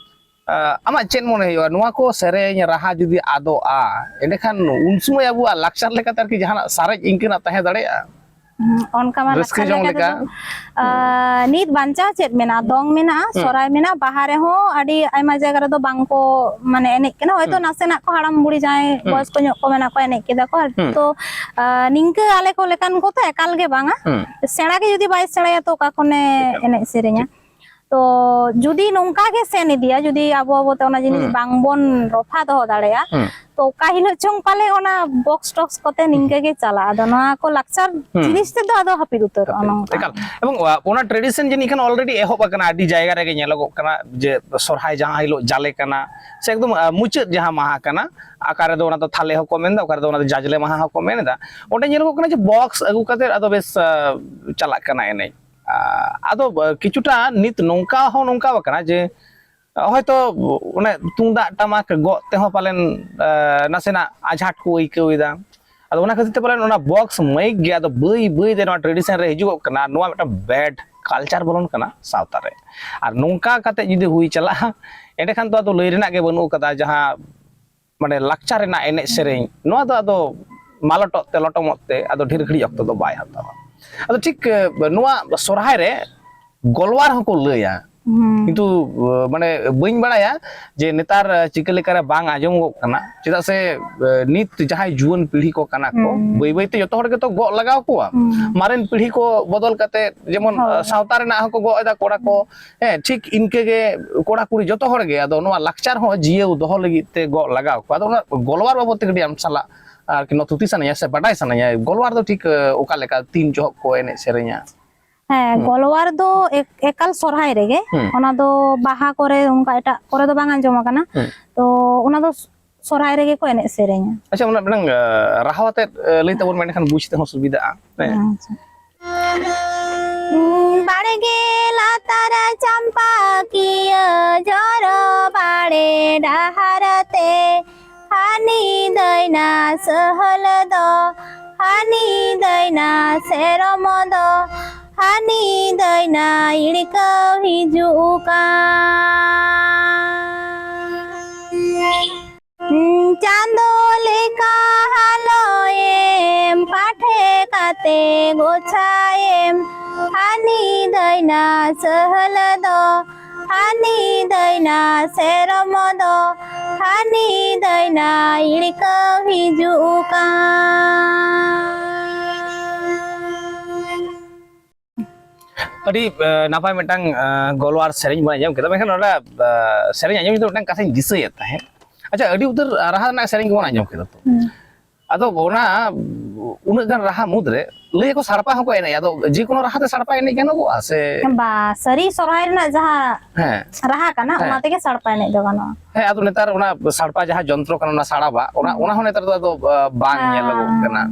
ᱟ, ᱟᱢᱟᱜ ᱪᱮᱫ ᱢᱚᱱᱮ ᱦᱩᱭᱩᱜᱼᱟ, ᱱᱚᱣᱟ ᱠᱚ ᱥᱮᱨᱮᱧ ᱨᱟᱦᱟ ᱡᱩᱫᱤ ᱟᱫᱚᱜᱼᱟ, ᱮᱸᱰᱮᱠᱷᱟᱱ ᱩᱱ ᱥᱚᱢᱚᱭ ᱟᱵᱚᱣᱟᱜ ᱞᱟᱠᱪᱟᱨ ᱞᱮᱠᱟᱛᱮ ᱟᱨᱠᱤ ᱡᱟᱦᱟᱱᱟᱜ ᱥᱟᱨᱮᱡ ᱤᱱᱠᱟᱹᱱᱟᱜ ᱛᱟᱦᱮᱸ ᱫᱟᱲᱮᱭᱟᱜᱼᱟ? ᱦᱩᱸ, ᱚᱱᱠᱟ ᱢᱟ ᱨᱟᱹᱥᱠᱟᱹ ᱞᱟᱠᱪᱟᱨ ᱡᱚᱝ ᱞᱮᱠᱟ ᱞᱮᱠᱟ᱾ ᱛᱮᱫᱚ, ᱟ, ᱱᱤᱛ ᱵᱟᱧᱪᱟᱣ ᱪᱮᱫ ᱢᱮᱱᱟᱜᱼᱟ? ᱫᱚᱝ ᱢᱮᱱᱟᱜᱼᱟ, ᱦᱩᱸ᱾ ᱥᱚᱨᱦᱟᱭ ᱢᱮᱱᱟᱜᱼᱟ, ᱵᱟᱦᱟ ᱨᱮᱦᱚᱸ ᱟᱹᱰᱤ ᱟᱭᱢᱟ ᱡᱟᱭᱜᱟ ᱨᱮᱫᱚ ᱵᱟᱝ ᱠᱚ, ᱢᱟᱱᱮ, ᱮᱱᱮᱡ ᱠᱟᱱᱟ᱾ ᱦᱚᱭᱛᱚ ᱦᱩᱸ᱾ ᱱᱟᱥᱮᱱᱟᱜ ᱠᱚ ᱦᱟᱲᱟᱢ ᱵᱩᱲᱤ ᱡᱟᱦᱟᱸᱭ ᱦᱩᱸ᱾ ᱵᱚᱭᱚᱥ ᱠᱚ ᱧᱚᱜ ᱠᱚ ᱢᱮᱱᱟᱜ ᱠᱚᱣᱟ, ᱮᱱᱮᱡ ᱠᱮᱫᱟ ᱠᱚ᱾ ᱦᱩᱸ᱾ ᱛᱚ, ᱟ, ᱱᱤᱝᱠᱟᱹ ᱟᱞᱮ ᱠᱚ ᱞᱮᱠᱟᱱ ᱠᱚ ᱛᱚ ᱮᱠᱟᱞ ᱜᱮ ᱵᱟᱝᱟ᱾ ᱦᱩᱸ᱾ ᱥᱮᱬᱟ ᱜᱮ ᱡᱩᱫᱤ ᱵᱟᱭ ᱥᱮᱬᱟᱭᱟ, ᱛᱚ ᱚᱠᱟ ᱠᱷᱚᱱᱮ ᱮᱠᱟᱞ᱾ ᱮᱱᱮᱡ ᱥᱮᱨᱮᱧᱟ? ᱴᱷᱤᱠ᱾ ᱛᱚ ᱡᱩᱫᱤ ᱱᱚᱝᱠᱟ ᱜᱮ ᱥᱮᱱ ᱤᱫᱤᱭᱟ, ᱡᱩᱫᱤ ᱟᱵᱚ ᱟᱵᱚ ᱛᱮ ᱚᱱᱟ ᱡᱤᱱᱤᱥ ᱦᱩᱸ᱾ ᱵᱟᱝᱵᱚᱱ ᱨᱚᱯᱷᱟ ᱫᱚᱦᱚ ᱫᱟᱲᱮᱭᱟᱜᱼᱟ, ᱦᱩᱸ᱾ ᱛᱚ ᱚᱠᱟ ᱦᱤᱞᱳᱜ ᱪᱚᱝ ᱯᱟᱞᱮ ᱚᱱᱟ ᱵᱚᱠᱥ ᱴᱚᱠᱥ ᱠᱚᱛᱮ ᱱᱤᱝᱠᱟᱹ ᱜᱮ ᱪᱟᱞᱟᱜᱼᱟ᱾ ᱟᱫᱚ ᱱᱚᱣᱟ ᱠᱚ ᱞᱟᱠᱪᱟᱨ ᱦᱩᱸ᱾ ᱡᱤᱱᱤᱥ ᱛᱮᱫᱚ ᱟᱫᱚ ᱦᱟᱹᱯᱤᱫ ᱩᱛᱟᱹᱨᱚᱜᱼᱟ ᱦᱟᱹᱯᱤᱫ᱾ ᱱᱚᱝᱠᱟ᱾ ᱮᱠᱟᱞ᱾ ᱮᱵᱚᱝ, ᱟ, ᱚᱱᱟ ᱴᱨᱮᱰᱤᱥᱚᱱ ᱡᱟᱹᱱᱤᱡ ᱠᱷᱟᱱ already ᱮᱦᱚᱵ ᱟᱠᱟᱱᱟ, ᱟᱹᱰᱤ ᱡᱟᱭᱜᱟ ᱨᱮᱜᱮ ᱧᱮᱞᱚᱜᱚᱜ ᱠᱟᱱᱟ ᱡᱮ ᱥᱚᱨᱦᱟᱭ ᱡᱟᱦᱟᱸ ᱦᱤᱞᱳᱜ ᱡᱟᱞᱮ ᱠᱟᱱᱟ, ᱥᱮ ᱮᱠᱫᱚᱢ, ᱟ, ᱢᱩᱪᱟᱹᱫ ᱡᱟᱦᱟᱸ ᱢᱟᱦᱟ ᱠᱟᱱᱟ, ᱚᱠᱟ ᱨᱮᱫᱚ ᱚᱱᱟ ᱫᱚ ᱛᱷᱟᱞᱮ ᱦᱚᱸᱠᱚ ᱢᱮᱱᱫᱟ, ᱚᱠᱟ ᱨᱮᱫᱚ ᱚᱱᱟ ᱫᱚ ᱡᱟᱡᱽᱞᱮ ᱢᱟᱦᱟ ᱦᱚᱸᱠᱚ ᱢᱮᱱᱫᱟ, ᱚᱸᱰᱮ ᱧᱮᱞᱚᱜᱚᱜ ᱠᱟᱱᱟ ᱡᱮ ᱵᱚᱠᱥ ᱟᱹᱜᱩ ᱠᱟᱛᱮ ᱟᱫᱚ ᱵᱮᱥ, ᱟ, ᱪᱟᱞᱟᱜ ᱠᱟᱱᱟ ᱮᱱᱮᱡ᱾ ᱟ-, ᱟᱫᱚ ᱠᱤᱪᱷᱩᱴᱟ ᱱᱤᱛ ᱱᱚᱝᱠᱟ ᱦᱚᱸ ᱱᱚᱝᱠᱟ ᱟᱠᱟᱱᱟ ᱡᱮ ᱦᱚᱭᱛᱚ ᱚᱱᱮ ᱛᱩᱢᱫᱟᱜ ᱴᱟᱢᱟᱠ ᱜᱚᱜ ᱛᱮᱦᱚᱸ ᱯᱟᱞᱮᱱ, ᱟ, ᱱᱟᱥᱮᱱᱟᱜ ᱟᱡᱷᱟᱴ ᱠᱚ ᱟᱹᱭᱠᱟᱹᱣ ᱮᱫᱟ᱾ ᱟᱫᱚ ᱚᱱᱟ ᱠᱷᱟᱹᱛᱤᱨ ᱛᱮ ᱯᱟᱞᱮᱱ ᱚᱱᱟ ᱵᱚᱠᱥ ᱢᱟᱭᱤᱠ ᱜᱮ ᱟᱫᱚ ᱵᱟᱹᱭ ᱵᱟᱹᱭ ᱛᱮ ᱱᱚᱣᱟ ᱴᱨᱮᱰᱤᱥᱚᱱ ᱨᱮ ᱦᱤᱡᱩᱜᱚᱜ ᱠᱟᱱᱟ᱾ ᱱᱚᱣᱟ ᱢᱤᱫᱴᱟᱝ ᱵᱮᱰ ᱠᱟᱞᱪᱟᱨ ᱵᱚᱞᱚᱱ ᱠᱟᱱᱟ ᱥᱟᱶᱛᱟ ᱨᱮ᱾ ᱟᱨ ᱱᱚᱝᱠᱟ ᱠᱟᱛᱮ ᱡᱩᱫᱤ ᱦᱩᱭ ᱪᱟᱞᱟᱜᱼᱟ, ᱮᱸᱰᱮᱠᱷᱟᱱ ᱫᱚ ᱟᱫᱚ ᱞᱟᱹᱭ ᱨᱮᱱᱟᱜ ᱜᱮ ᱵᱟᱹᱱᱩᱜ ᱟᱠᱟᱫᱟ᱾ ᱡᱟᱦᱟᱸ ᱢᱟᱱᱮ ᱞᱟᱠᱪᱟᱨ ᱨᱮᱱᱟᱜ ᱮᱱᱮᱡ ᱥᱮᱨᱮᱧ, ᱱᱚᱣᱟ ᱫᱚ ᱟᱫᱚ ᱢᱟᱞᱚᱴᱚᱜ ᱛᱮ ᱞᱚᱴᱚᱢᱚᱜ ᱛᱮ ᱟᱫᱚ ᱰᱷᱮᱨ ᱜᱷᱟᱹᱲᱤᱡ ᱚᱠᱛᱚ ᱫᱚ ᱵᱟᱭ ᱦᱟᱛᱟᱣᱟ᱾ ᱟᱫᱚ ᱴᱷᱤᱠ, ᱮ, ᱱᱚᱣᱟ ᱥᱚᱨᱦᱟᱭ ᱨᱮ ᱜᱚᱞᱣᱟᱨ ᱦᱚᱸᱠᱚ ᱞᱟᱹᱭᱟ᱾ ᱦᱩᱸ᱾ ᱠᱤᱱᱛᱩ, ᱮ, ᱢᱟᱱᱮ, ᱵᱟᱹᱧ ᱵᱟᱲᱟᱭᱟ ᱡᱮ ᱱᱮᱛᱟᱨ, ᱮ, ᱪᱤᱠᱟᱹ ᱞᱮᱠᱟᱨᱮ ᱵᱟᱝ ᱟᱸᱡᱚᱢᱚᱜ ᱠᱟᱱᱟ, ᱪᱮᱫᱟᱜ ᱥᱮ, ᱮ, ᱱᱤᱛ ᱡᱟᱦᱟᱸᱭ ᱡᱩᱣᱟᱹᱱ ᱯᱤᱲᱦᱤ ᱠᱚ ᱠᱟᱱᱟ ᱠᱚ, ᱦᱩᱸ᱾ ᱵᱟᱹᱭ ᱵᱟᱹᱭ ᱛᱮ ᱡᱚᱛᱚ ᱦᱚᱲ ᱜᱮᱛᱚ ᱜᱚᱜ ᱞᱟᱜᱟᱣ ᱠᱚᱣᱟ᱾ ᱦᱩᱸ᱾ ᱢᱟᱨᱮᱱ ᱯᱤᱲᱦᱤ ᱠᱚ ᱵᱚᱫᱚᱞ ᱠᱟᱛᱮ, ᱡᱮᱢᱚᱱ, ᱦᱳᱭ᱾ ᱮ, ᱥᱟᱶᱛᱟ ᱨᱮᱱᱟᱜ ᱦᱚᱸᱠᱚ ᱜᱚᱜ ᱮᱫᱟ ᱠᱚᱲᱟ ᱠᱚ, ᱦᱮᱸ, ᱴᱷᱤᱠ ᱤᱱᱠᱟᱹ ᱜᱮ ᱠᱚᱲᱟ ᱠᱩᱲᱤ ᱡᱚᱛᱚ ᱦᱚᱲ ᱜᱮ᱾ ᱟᱫᱚ ᱱᱚᱣᱟ ᱞᱟᱠᱪᱟᱨ ᱦᱚᱸ ᱡᱤᱭᱟᱹᱣ ᱫᱚᱦᱚ ᱞᱟᱹᱜᱤᱫ ᱛᱮ ᱜᱚᱜ ᱞᱟᱜᱟᱣ ᱠᱚᱣᱟ᱾ ᱟᱫᱚ ᱚᱱᱟ ᱜᱚᱞᱣᱟᱨ ᱵᱟᱵᱚᱫ ᱛᱮ ᱠᱟᱹᱴᱤᱡ ᱟᱢ ᱥᱟᱞᱟᱜ ᱟᱨᱠᱤ ᱱᱚᱣᱟ ᱛᱷᱩᱛᱤ ᱥᱟᱱᱟᱧᱟ ᱥᱮ ᱵᱟᱰᱟᱭ ᱥᱟᱱᱟᱧᱟ, ᱜᱚᱞᱣᱟᱨ ᱫᱚ ᱴᱷᱤᱠ, ᱮ, ᱚᱠᱟ ᱞᱮᱠᱟ, ᱛᱤᱱ ᱡᱚᱦᱚᱜ ᱠᱚ ᱮᱱᱮᱡ ᱥᱮᱨᱮᱧᱟ? ᱦᱮᱸ, ᱦᱩᱸ᱾ ᱜᱚᱞᱣᱟᱨ ᱫᱚ ᱮᱠ-, ᱮᱠᱟᱞ ᱥᱚᱨᱦᱟᱭ ᱨᱮᱜᱮ᱾ ᱦᱩᱸ᱾ ᱚᱱᱟ ᱫᱚ ᱵᱟᱦᱟ ᱠᱚᱨᱮ, ᱚᱱᱠᱟ ᱮᱴᱟᱜ ᱠᱚᱨᱮ ᱫᱚ ᱵᱟᱝ ᱟᱸᱡᱚᱢ ᱟᱠᱟᱱᱟ᱾ ᱦᱩᱸ᱾ ᱛᱚ, ᱚᱱᱟ ᱫᱚ ᱥᱚᱨᱦᱟᱭ ᱨᱮᱜᱮ ᱠᱚ ᱮᱱᱮᱡ ᱥᱮᱨᱮᱧᱟ᱾ ᱟᱪᱪᱷᱟ, ᱚᱱᱟ ᱢᱤᱫᱴᱟᱝ, ᱮ, ᱨᱟᱦᱟ ᱟᱛᱮᱫ, ᱮ, ᱞᱟᱹᱭ ᱛᱟᱵᱚᱱ ᱢᱮ, ᱮᱸᱰᱮᱠᱷᱟᱱ ᱵᱩᱡᱽ ᱛᱮᱦᱚᱸ ᱥᱩᱵᱤᱫᱷᱟᱜᱼᱟ᱾ ᱦᱮᱸ᱾ ᱟᱪᱪᱷᱟ᱾ ᱵᱟᱲᱜᱮ ᱞᱟᱛᱟᱨ ᱪᱟᱢᱯᱟ ᱠᱤᱭᱟᱹ ᱡᱚᱨᱚ ᱵᱟᱲᱮ ᱰᱟᱦᱟᱨ ᱛᱮ, ᱦᱟᱹᱱᱤ ᱫᱟᱹᱭᱱᱟ ᱥᱟᱹᱦᱟᱹᱞ ᱫᱚ, ᱦᱟᱹᱱᱤ ᱫᱟᱹᱭᱱᱟ ᱥᱮᱨᱚᱢ ᱫᱚ, ᱦᱟᱹᱱᱤ ᱫᱟᱹᱭᱱᱟ ᱤᱲᱠᱟᱹᱣ ᱦᱤᱡᱩᱜ ᱠᱟᱱ᱾ ᱪᱟᱸᱫᱚ ᱞᱮᱠᱟ ᱦᱟᱞᱚᱭᱮᱢ ᱯᱟᱴᱷᱮ ᱠᱟᱛᱮ ᱜᱚᱪᱷᱟᱭᱮᱢ, ᱦᱟᱹᱱᱤ ᱫᱟᱹᱭᱱᱟ ᱥᱟᱹᱦᱟᱹᱞ ᱫᱚ, ᱦᱟᱹᱱᱤ ᱫᱟᱹᱭᱱᱟ ᱥᱮᱨᱚᱢ ᱫᱚ, ᱦᱟᱹᱱᱤ ᱫᱟᱹᱭᱱᱟ ᱤᱲᱠᱟᱹᱣ ᱦᱤᱡᱩᱜ ᱠᱟᱱ᱾ ᱟᱹᱰᱤ, ᱮ, ᱱᱟᱯᱟᱭ ᱢᱤᱫᱴᱟᱝ, ᱮ, ᱜᱚᱞᱣᱟᱨ ᱥᱮᱨᱮᱧ ᱵᱚᱱ ᱟᱸᱡᱚᱢ ᱠᱮᱫᱟ᱾ ᱢᱮᱱᱠᱷᱟᱱ ᱚᱱᱟ, ᱮ, ᱥᱮᱨᱮᱧ ᱟᱸᱡᱚᱢ ᱡᱚᱠᱷᱚᱱ ᱢᱤᱫᱴᱟᱝ ᱠᱟᱛᱷᱟᱧ ᱫᱤᱥᱟᱹᱭᱮᱫ ᱛᱟᱦᱮᱸᱫ᱾ ᱟᱪᱪᱷᱟ, ᱟᱹᱰᱤ ᱩᱛᱟᱹᱨ ᱨᱟᱦᱟ ᱨᱮᱱᱟᱜ ᱥᱮᱨᱮᱧ ᱜᱮᱵᱚᱱ ᱟᱸᱡᱚᱢ ᱠᱮᱫᱟ ᱛᱚ᱾ ᱦᱩᱸ᱾ ᱟᱫᱚ ᱚᱱᱟ, ᱩᱱᱟᱹᱜ ᱜᱟᱱ ᱨᱟᱦᱟ ᱢᱩᱫᱽᱨᱮ ᱞᱟᱹᱭ ᱟᱠᱚ ᱥᱟᱲᱯᱟ ᱦᱚᱸᱠᱚ ᱮᱱᱮᱡᱼᱟ᱾ ᱟᱫᱚ ᱡᱮ ᱠᱳᱱᱳ ᱨᱟᱦᱟ ᱛᱮ ᱥᱟᱲᱯᱟ ᱮᱱᱮᱡ ᱜᱟᱱᱚᱜᱚᱜᱼᱟ ᱥᱮ? ᱵᱟ, ᱥᱟᱹᱨᱤ ᱥᱚᱨᱦᱟᱭ ᱨᱮᱱᱟᱜ ᱡᱟᱦᱟᱸ ᱦᱮᱸ᱾ ᱨᱟᱦᱟ ᱠᱟᱱᱟ, ᱦᱮᱸ᱾ ᱚᱱᱟ ᱛᱮᱜᱮ ᱥᱟᱲᱯᱟ ᱮᱱᱮᱡ ᱫᱚ ᱜᱟᱱᱚᱜᱼᱟ᱾ ᱦᱮᱸ, ᱟᱫᱚ ᱱᱮᱛᱟᱨ ᱚᱱᱟ ᱥᱟᱲᱯᱟ ᱡᱟᱦᱟᱸ ᱡᱚᱱᱛᱨᱚ ᱠᱟᱱᱟ, ᱚᱱᱟ ᱥᱟᱲᱟᱵᱟ, ᱚᱱᱟ, ᱦᱩᱸ᱾ ᱚᱱᱟ ᱦᱚᱸ ᱱᱮᱛᱟᱨ ᱫᱚ ᱟᱫᱚ, ᱟ, ᱵᱟᱝ ᱦᱮᱸ᱾ ᱧᱮᱞᱚᱜᱚᱜ ᱠᱟᱱᱟ᱾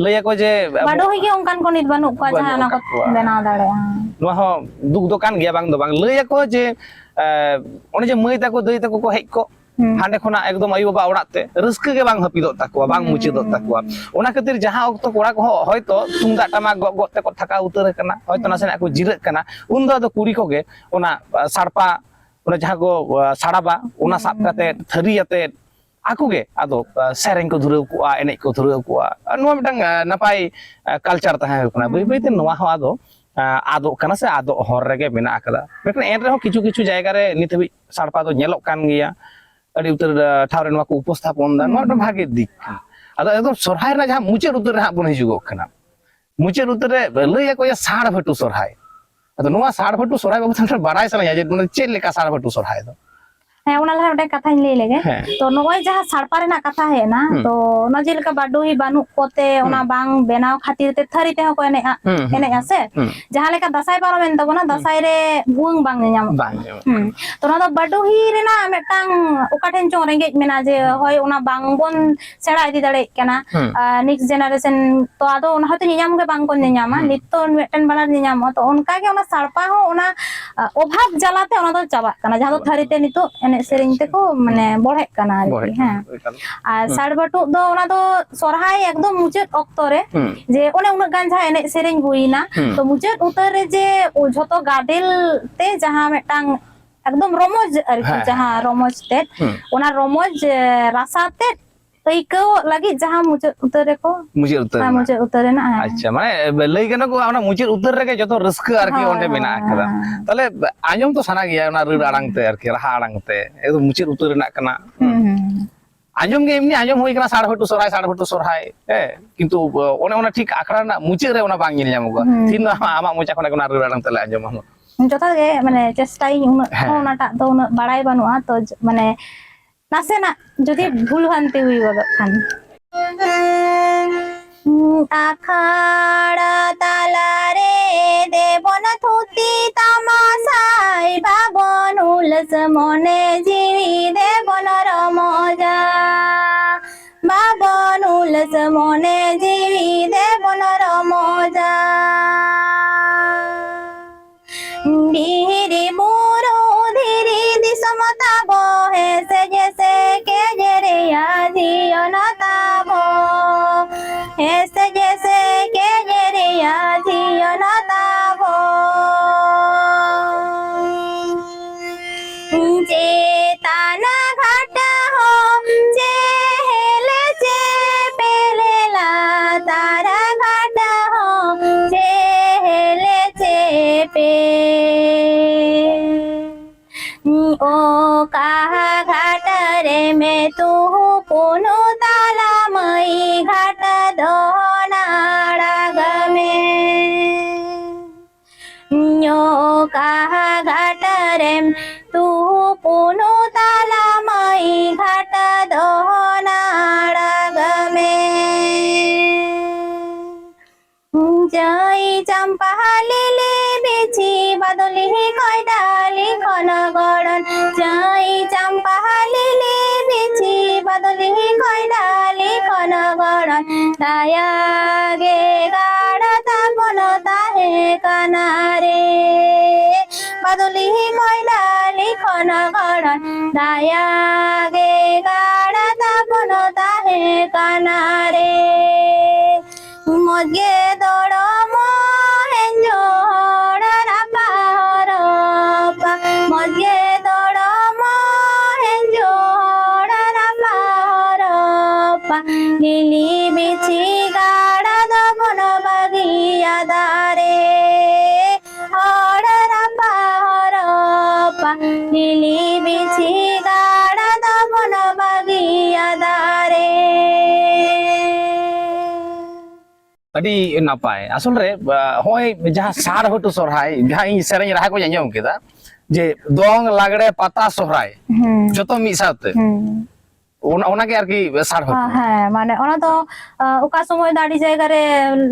ᱞᱟᱹᱭ ᱟᱠᱚ ᱡᱮ ᱟᱵᱚ ᱵᱟᱰᱚᱦᱤ ᱜᱮ ᱚᱱᱠᱟᱱ ᱠᱚ ᱱᱤᱛ ᱵᱟᱹᱱᱩᱜ ᱠᱚᱣᱟ, ᱵᱟᱹᱱᱩᱜ ᱡᱟᱦᱟᱸᱭ ᱚᱱᱟ ᱠᱚ ᱟᱠᱟᱫ ᱠᱚᱣᱟ᱾ ᱵᱮᱱᱟᱣ ᱫᱟᱲᱮᱭᱟᱜᱼᱟ᱾ ᱱᱚᱣᱟ ᱦᱚᱸ ᱫᱩᱠ ᱫᱚ ᱠᱟᱱ ᱜᱮᱭᱟ, ᱵᱟᱝ ᱫᱚ ᱵᱟᱝ᱾ ᱞᱟᱹᱭ ᱟᱠᱚ ᱡᱮ, ᱮ, ᱚᱱᱮ ᱡᱮ ᱢᱟᱹᱭ ᱛᱟᱠᱚ, ᱫᱟᱹᱭ ᱛᱟᱠᱚ ᱠᱚ ᱦᱮᱡ ᱠᱚᱜ, ᱦᱩᱸ᱾ ᱦᱟᱸᱰᱮ ᱠᱷᱚᱱᱟᱜ ᱮᱠᱫᱚᱢ ᱟᱭᱳ ᱵᱟᱵᱟ ᱚᱲᱟᱜ ᱛᱮ, ᱨᱟᱹᱥᱠᱟᱹ ᱜᱮ ᱵᱟᱝ ᱦᱟᱹᱯᱤᱫᱚᱜ ᱛᱟᱠᱚᱣᱟ, ᱵᱟᱝ ᱦᱩᱸ᱾ ᱢᱩᱪᱟᱹᱫᱚᱜ ᱛᱟᱠᱚᱣᱟ᱾ ᱚᱱᱟ ᱠᱷᱟᱹᱛᱤᱨ ᱡᱟᱦᱟᱸ ᱚᱠᱛᱚ ᱠᱚᱲᱟ ᱠᱚᱦᱚᱸ ᱦᱚᱭᱛᱚ ᱛᱩᱢᱫᱟᱜ ᱴᱟᱢᱟᱠ ᱜᱚᱜ ᱜᱚᱜ ᱛᱮᱠᱚ ᱛᱷᱟᱠᱟᱣ ᱩᱛᱟᱹᱨ ᱟᱠᱟᱱᱟ, ᱦᱚᱭᱛᱚ ᱦᱩᱸ᱾ ᱱᱟᱥᱮᱱᱟᱜ ᱠᱚ ᱡᱤᱨᱟᱹᱜ ᱠᱟᱱᱟ, ᱩᱱᱫᱚ ᱟᱫᱚ ᱠᱩᱲᱤ ᱠᱚᱜᱮ ᱚᱱᱟ, ᱟ, ᱥᱟᱲᱯᱟ, ᱚᱱᱟ ᱡᱟᱦᱟᱸ ᱠᱚ, ᱟ, ᱥᱟᱲᱟᱵᱟ, ᱚᱱᱟ ᱥᱟᱵ ᱦᱩᱸ᱾ ᱠᱟᱛᱮ, ᱛᱷᱟᱹᱨᱤ ᱟᱛᱮ, ᱟᱠᱚ ᱜᱮ ᱟᱫᱚ, ᱟ, ᱥᱮᱨᱮᱧ ᱠᱚ ᱫᱷᱩᱨᱟᱹᱣ ᱠᱚᱜᱼᱟ, ᱮᱱᱮᱡ ᱠᱚ ᱫᱷᱩᱨᱟᱹᱣ ᱠᱚᱜᱼᱟ᱾ ᱟᱨ ᱱᱚᱣᱟ ᱢᱤᱫᱴᱟᱝ, ᱟ, ᱱᱟᱯᱟᱭ, ᱟ, culture ᱛᱟᱦᱮᱸ ᱦᱩᱭᱩᱜ ᱠᱟᱱᱟ᱾ ᱵᱟᱹᱭ ᱵᱟᱹᱭ ᱛᱮ ᱦᱩᱸ᱾ ᱱᱚᱣᱟ ᱦᱚᱸ ᱟᱫᱚ ᱟᱸ, ᱟᱫᱚᱜ ᱠᱟᱱᱟ ᱥᱮ ᱟᱫᱚᱜ ᱦᱚᱨ ᱨᱮᱜᱮ ᱢᱮᱱᱟᱜ ᱟᱠᱟᱫᱟ᱾ ᱢᱮᱱᱠᱷᱟᱱ ᱮᱱ ᱨᱮᱦᱚᱸ ᱠᱤᱪᱷᱩ ᱠᱤᱪᱷᱩ ᱡᱟᱭᱜᱟ ᱨᱮ ᱱᱤᱛ ᱦᱟᱹᱵᱤᱡ ᱥᱟᱲᱯᱟ ᱫᱚ ᱧᱮᱞᱚᱜ ᱠᱟᱱ ᱜᱮᱭᱟ, ᱟᱹᱰᱤ ᱩᱛᱟᱹᱨ, ᱟᱸ, ᱴᱷᱟᱶ ᱨᱮ ᱱᱚᱣᱟ ᱠᱚ ᱩᱯᱚᱥᱛᱷᱟᱯᱚᱱ ᱫᱟ, ᱱᱚᱣᱟ ᱢᱤᱫᱴᱟᱝ ᱵᱷᱟᱜᱮ ᱫᱤᱠ ᱠᱟᱱᱟ᱾ ᱟᱫᱚ ᱮᱠᱫᱚᱢ ᱥᱚᱨᱦᱟᱭ ᱨᱮᱱᱟᱜ ᱡᱟᱦᱟᱸ ᱢᱩᱪᱟᱹᱫ ᱩᱛᱟᱹᱨ ᱨᱮ ᱦᱟᱸᱜ ᱵᱚᱱ ᱦᱤᱡᱩᱜᱚᱜ ᱠᱟᱱᱟ, ᱢᱩᱪᱟᱹᱫ ᱩᱛᱟᱹᱨ ᱨᱮ ᱞᱟᱹᱭ ᱟᱠᱚ ᱡᱮ ᱥᱟᱲ ᱵᱷᱟᱹᱴᱩ ᱥᱚᱨᱦᱟᱭ᱾ ᱟᱫᱚ ᱱᱚᱣᱟ ᱥᱟᱲ ᱵᱷᱟᱹᱴᱩ ᱥᱚᱨᱦᱟᱭ ᱵᱟᱵᱚᱫ ᱛᱮ ᱵᱟᱲᱟᱭ ᱥᱟᱱᱟᱧᱟ ᱡᱮ ᱢᱟᱱᱮ ᱪᱮᱫ ᱞᱮᱠᱟ ᱥᱟᱲ ᱵᱷᱟᱹᱴᱩ ᱥᱚᱨᱦᱟᱭ ᱫᱚ? ᱦᱮᱸ, ᱚᱱᱟ ᱞᱟᱦᱟ ᱢᱤᱫᱴᱮᱱ ᱠᱟᱛᱷᱟᱧ ᱞᱟᱹᱭ ᱞᱮᱜᱮ᱾ ᱦᱮᱸ᱾ ᱛᱚ, ᱱᱚᱜᱼᱚᱭ ᱡᱟᱦᱟᱸ ᱥᱟᱲᱯᱟ ᱨᱮᱱᱟᱜ ᱠᱟᱛᱷᱟ ᱦᱮᱡ ᱮᱱᱟ, ᱦᱩᱸ᱾ ᱛᱚ, ᱚᱱᱟ ᱡᱮᱞᱮᱠᱟ ᱵᱟᱰᱩᱦᱤ ᱵᱟᱹᱱᱩᱜ ᱠᱚᱛᱮ ᱚᱱᱟ ᱦᱩᱸ᱾ ᱵᱟᱝ ᱵᱮᱱᱟᱣ ᱠᱷᱟᱹᱛᱤᱨ ᱛᱮ ᱛᱷᱟᱹᱨᱤ ᱛᱮᱦᱚᱸ ᱠᱚ ᱮᱱᱮᱡᱼᱟ, ᱦᱩᱸ, ᱦᱩᱸ, ᱮᱱᱮᱡᱼᱟ ᱥᱮ? ᱦᱩᱸ᱾ ᱡᱟᱦᱟᱸ ᱞᱮᱠᱟ ᱫᱟᱸᱥᱟᱭ ᱯᱟᱨᱚᱢᱮᱱ ᱛᱟᱵᱚᱱᱟ, ᱦᱩᱸ᱾ ᱫᱟᱸᱥᱟᱭ ᱨᱮ ᱵᱷᱩᱣᱟᱹᱝ ᱵᱟᱝ ᱧᱮᱧᱟᱢᱚᱜ ᱵᱟᱝ ᱠᱟᱱᱟ᱾ ᱧᱟᱢᱚᱜ ᱦᱩᱸ᱾ ᱠᱟᱱᱟ᱾ ᱛᱚ, ᱱᱚᱣᱟ ᱫᱚ ᱵᱟᱰᱩᱦᱤ ᱨᱮᱱᱟᱜ ᱢᱤᱫᱴᱟᱝ ᱚᱠᱟ ᱴᱷᱮᱱ ᱪᱚᱝ ᱨᱮᱸᱜᱮᱡ ᱢᱮᱱᱟᱜᱼᱟ ᱡᱮ ᱦᱩᱸ᱾ ᱦᱳᱭ ᱚᱱᱟ ᱵᱟᱝ ᱵᱚᱱ ᱥᱮᱬᱟ ᱤᱫᱤ ᱫᱟᱲᱮᱭᱟᱜ ᱠᱟᱱᱟ᱾ ᱦᱩᱸ᱾ ᱟᱨ next generation ᱛᱚ ᱟᱫᱚ ᱚᱱᱟ ᱦᱚᱭᱛᱳ ᱧᱮᱧᱟᱢ ᱜᱮ ᱵᱟᱝ ᱠᱚ ᱧᱮᱧᱟᱢᱟ᱾ ᱦᱩᱸ᱾ ᱱᱤᱛ ᱛᱚ ᱢᱤᱫᱴᱮᱱ ᱵᱟᱱᱟᱨ ᱧᱮᱧᱟᱢᱚᱜᱼᱟ᱾ ᱛᱚ ᱚᱱᱠᱟ ᱜᱮ ᱚᱱᱟ ᱥᱟᱲᱯᱟ ᱦᱚᱸ ᱚᱱᱟ, ᱟ, ᱚᱵᱷᱟᱵᱽ ᱡᱟᱞᱟᱛᱮ ᱚᱱᱟ ᱫᱚ ᱪᱟᱵᱟᱜ ᱠᱟᱱᱟ, ᱡᱟᱦᱟᱸ ᱫᱚ ᱪᱟᱵᱟᱜ ᱛᱷᱟᱹᱨᱤ ᱠᱟᱱᱟ᱾ ᱛᱮ ᱱᱤᱛᱚᱜ ᱮᱱᱮᱡ ᱥᱮᱨᱮᱧ ᱦᱩᱸ᱾ ᱛᱮᱠᱚ ᱢᱟᱱᱮ ᱦᱩᱸ᱾ ᱵᱚᱲᱦᱮᱜ ᱠᱟᱱᱟ ᱟᱨᱠᱤ᱾ ᱵᱚᱲᱦᱮᱜ ᱠᱟᱱᱟ᱾ ᱦᱮᱸ᱾ ᱮᱠᱟᱞ᱾ ᱟᱨ ᱦᱩᱸ᱾ ᱥᱟᱲ ᱵᱷᱟᱹᱴᱩ ᱫᱚ ᱚᱱᱟ ᱫᱚ ᱥᱚᱨᱦᱟᱭ ᱮᱠᱫᱚᱢ ᱢᱩᱪᱟᱹᱫ ᱚᱠᱛᱚ ᱨᱮ ᱦᱩᱸ᱾ ᱡᱮ ᱚᱱᱮ ᱩᱱᱟᱹᱜ ᱜᱟᱱ ᱡᱟᱦᱟᱸ ᱮᱱᱮᱡ ᱥᱮᱨᱮᱧ ᱦᱩᱭᱱᱟ, ᱦᱩᱸ᱾ ᱛᱚ ᱢᱩᱪᱟᱹᱫ ᱩᱛᱟᱹᱨ ᱨᱮ ᱡᱮ ᱡᱷᱚᱛᱚ ᱜᱟᱫᱮᱞ ᱛᱮ ᱡᱟᱦᱟᱸ ᱢᱤᱫᱴᱟᱝ ᱮᱠᱫᱚᱢ ᱨᱚᱢᱚᱡᱽ ᱟᱨᱠᱤ, ᱦᱮᱸ, ᱦᱮᱸ, ᱡᱟᱦᱟᱸ ᱦᱮᱸ᱾ ᱨᱚᱢᱚᱡᱽ ᱛᱮᱫ, ᱦᱩᱸ᱾ ᱚᱱᱟ ᱨᱚᱢᱚᱡᱽ, ᱮ, ᱨᱟᱥᱟ ᱛᱮᱫ ᱟᱹᱭᱠᱟᱹᱣ ᱞᱟᱹᱜᱤᱫ ᱡᱟᱦᱟᱸ ᱢᱩᱪᱟᱹᱫ ᱩᱛᱟᱹᱨ ᱨᱮᱠᱚ, ᱢᱩᱪᱟᱹᱫ ᱩᱛᱟᱹᱨ ᱦᱮᱸ, ᱨᱮᱱᱟᱜ᱾ ᱢᱩᱪᱟᱹᱫ ᱩᱛᱟᱹᱨ ᱨᱮᱱᱟᱜ, ᱦᱮᱸ᱾ ᱟᱪᱪᱷᱟ, ᱢᱟᱱᱮ ᱞᱟᱹᱭ ᱜᱟᱱᱚᱜᱼᱟ ᱚᱱᱟ ᱢᱩᱪᱟᱹᱫ ᱩᱛᱟᱹᱨ ᱨᱮᱜᱮ ᱡᱚᱛᱚ ᱨᱟᱹᱥᱠᱟᱹ ᱟᱨᱠᱤ ᱦᱳᱭ, ᱚᱸᱰᱮ ᱦᱳᱭ, ᱢᱮᱱᱟᱜ ᱦᱳᱭ, ᱟᱠᱟᱫᱟ᱾ ᱦᱳᱭ᱾ ᱛᱟᱦᱞᱮ ᱟᱸᱡᱚᱢ ᱛᱚ ᱥᱟᱱᱟ ᱜᱮᱭᱟ ᱚᱱᱟ ᱨᱟᱹᱲ ᱦᱩᱸ᱾ ᱟᱲᱟᱝ ᱛᱮ ᱟᱨᱠᱤ, ᱨᱟᱦᱟ ᱟᱲᱟᱝ ᱛᱮ᱾ ᱮᱠᱫᱚᱢ ᱢᱩᱪᱟᱹᱫ ᱩᱛᱟᱹᱨ ᱨᱮᱱᱟᱜ ᱠᱟᱱᱟ᱾ ᱦᱩᱸ, ᱦᱩᱸ᱾ ᱟᱸᱡᱚᱢ ᱜᱮ ᱮᱢᱱᱤ ᱟᱸᱡᱚᱢ ᱦᱩᱭ ᱠᱟᱱᱟ ᱥᱟᱲ ᱵᱷᱟᱹᱴᱩ ᱥᱚᱨᱦᱟᱭ, ᱥᱟᱲ ᱵᱷᱟᱹᱴᱩ ᱥᱚᱨᱦᱟᱭ, ᱦᱮᱸ᱾ ᱠᱤᱱᱛᱩ ᱚᱱᱮ ᱚᱱᱟ ᱴᱷᱤᱠ ᱟᱠᱷᱲᱟ ᱨᱮᱱᱟᱜ ᱢᱩᱪᱟᱹᱫ ᱨᱮ ᱚᱱᱟ ᱵᱟᱝ ᱧᱮᱞ ᱧᱟᱢᱚᱜᱼᱟ᱾ ᱦᱩᱸ᱾ ᱛᱤᱦᱤᱧ ᱫᱚ ᱟᱢᱟᱜ ᱢᱚᱪᱟ ᱠᱷᱚᱱᱟᱜ ᱜᱮ ᱚᱱᱟ ᱨᱟᱹᱲ ᱟᱲᱟᱝ ᱛᱮᱞᱮ ᱟᱸᱡᱚᱢᱟ᱾ ᱡᱚᱛᱷᱟᱛ ᱜᱮ, ᱢᱟᱱᱮ ᱪᱮᱥᱴᱟᱭᱟᱹᱧ, ᱩᱱᱟᱹᱜ ᱦᱮᱸ᱾ ᱦᱚᱸ ᱚᱱᱟᱴᱟᱜ ᱫᱚ ᱩᱱᱟᱹᱜ ᱵᱟᱲᱟᱭ ᱵᱟᱹᱱᱩᱜᱼᱟ, ᱛᱚ ᱡ-, ᱢᱟᱱᱮ ᱱᱟᱥᱮᱱᱟᱜ ᱡᱩᱫᱤ ᱦᱮᱸ᱾ ᱵᱷᱩᱞ ᱵᱷᱨᱟᱱᱛᱤ ᱦᱩᱭ ᱜᱚᱫᱚᱜ ᱠᱷᱟᱱ᱾ ᱟᱠᱷᱟᱲᱟ ᱛᱟᱞᱟᱨᱮ ᱫᱮᱵᱚᱱ ᱛᱷᱩᱛᱤ ᱛᱟᱢᱟᱥᱟᱭ, ᱵᱟᱵᱚᱱ ᱦᱩᱞᱟᱹᱥ ᱢᱚᱱᱮ ᱡᱤᱣᱤ ᱫᱮᱵᱚᱱ ᱨᱚᱢᱚᱡᱟ, ᱵᱟᱵᱚᱱ ᱦᱩᱞᱟᱹᱥ ᱢᱚᱱᱮ ᱡᱤᱣᱤ ᱫᱮᱵᱚᱱ ᱨᱚᱢᱚᱡᱟ᱾ ᱵᱤᱨ ᱵᱩᱨᱩ ᱫᱷᱤᱨᱤ ᱫᱤᱥᱚᱢ ᱛᱟᱵᱚ, ᱦᱮᱸᱥᱮ ᱡᱮᱥᱮ ᱠᱮᱡᱮᱨᱮᱭᱟ ᱡᱤᱭᱚᱱ ᱛᱟᱵᱚ, ᱦᱮᱸᱥᱮ ᱡᱮᱥᱮ ᱠᱮᱡᱮᱨᱮᱭᱟ ᱡᱤᱭᱚᱱ ᱛᱟᱵᱚ᱾ ᱪᱮᱛᱟᱱ ᱜᱷᱟᱴ ᱦᱚᱸ ᱪᱮᱦᱮᱞ ᱪᱮᱯᱮᱞᱮᱞᱟ᱾ ᱯᱩᱱᱩ ᱛᱟᱞᱟ ᱢᱟᱹᱭ ᱜᱷᱟᱴ ᱫᱚᱱ ᱟᱲᱟᱜᱽ ᱢᱮ᱾ ᱧᱚᱠᱟ ᱜᱷᱟᱴ ᱨᱮᱢ ᱛᱩᱯᱩᱱᱩ ᱛᱟᱞᱟ ᱢᱟᱹᱭ ᱜᱷᱟᱴ ᱫᱚᱱ ᱟᱲᱟᱜᱽ ᱢᱮ᱾ ᱪᱟᱹᱭ ᱪᱟᱢᱯᱟ ᱞᱤᱞᱤ ᱵᱤᱪᱷᱤ ᱵᱟᱫᱚᱞᱤ ᱠᱚᱭᱰᱟᱞᱤ ᱠᱷᱚᱱ ᱜᱚᱲᱚᱱ᱾ ᱪᱟᱹᱭ ᱪᱟᱢᱯᱟ ᱞᱤᱞᱤ ᱵᱤᱪᱷᱤ ᱵᱟᱫᱚᱞᱤ ᱠᱚᱭᱰᱟᱞᱤ ᱠᱷᱚᱱ ᱜᱚᱲᱚᱱ᱾ ᱫᱟᱭᱟ ᱜᱮ ᱜᱟᱲ ᱛᱟᱵᱚᱱ ᱛᱟᱦᱮᱸ ᱠᱟᱱᱟ ᱨᱮ᱾ ᱵᱟᱫᱚᱞᱤ ᱠᱚᱭᱰᱟᱞᱤ ᱠᱷᱚᱱ ᱜᱚᱲᱚᱱ᱾ ᱫᱟᱭᱟ ᱜᱮ ᱜᱟᱲ ᱛᱟᱵᱚᱱ ᱛᱟᱦᱮᱸ ᱠᱟᱱᱟ ᱨᱮ᱾ ᱢᱚᱡᱽ ᱜᱮ ᱫᱚᱲᱚᱢ ᱦᱮᱸᱡᱚᱲ ᱨᱟᱯᱟ ᱦᱚᱨᱚᱯᱟ᱾ ᱢᱚᱡᱽ ᱜᱮ ᱫᱚᱲᱚᱢ ᱦᱮᱸᱡᱚᱲ ᱨᱟᱯᱟ ᱦᱚᱨᱚᱯᱟ᱾ ᱞᱤᱞᱤ ᱵᱤᱪᱷᱤ ᱜᱟᱲ ᱫᱚᱵᱚᱱ ᱵᱟᱹᱜᱤᱭᱟᱫᱟ ᱨᱮ᱾ ᱦᱚᱲ ᱨᱟᱯᱟ ᱦᱚᱨᱚᱯᱟ᱾ ᱞᱤᱞᱤ ᱵᱤᱪᱷᱤ ᱜᱟᱲ ᱫᱚᱵᱚᱱ ᱵᱟᱹᱜᱤᱭᱟᱫᱟ ᱨᱮ᱾ ᱟᱹᱰᱤ ᱱᱟᱯᱟᱭ᱾ ᱟᱥᱚᱞ ᱨᱮ, ᱟ, ᱦᱚᱸᱜᱼᱚᱭ ᱡᱟᱦᱟᱸ ᱥᱟᱲ ᱦᱚᱴᱩ ᱥᱚᱨᱦᱟᱭ, ᱡᱟᱦᱟᱸ ᱤᱧ ᱥᱮᱨᱮᱧ ᱨᱟᱦᱟ ᱠᱚᱧ ᱟᱸᱡᱚᱢ ᱠᱮᱫᱟ, ᱡᱮ ᱫᱚᱝ, ᱞᱟᱜᱽᱲᱮ, ᱯᱟᱛᱟ, ᱥᱚᱨᱦᱟᱭ, ᱦᱩᱸ᱾ ᱡᱚᱛᱚ ᱢᱤᱫ ᱥᱟᱶᱛᱮ᱾ ᱦᱩᱸ᱾ ᱚᱱᱟ, ᱚᱱᱟᱜᱮ ᱟᱨᱠᱤ ᱥᱟᱲ ᱦᱚᱴᱩ᱾ ᱦᱮᱸ, ᱦᱮᱸ, ᱢᱟᱱᱮ ᱚᱱᱟ ᱫᱚ, ᱟ, ᱚᱠᱟ ᱥᱚᱢᱚᱭ ᱫᱚ ᱟᱹᱰᱤ ᱡᱟᱭᱜᱟ ᱨᱮ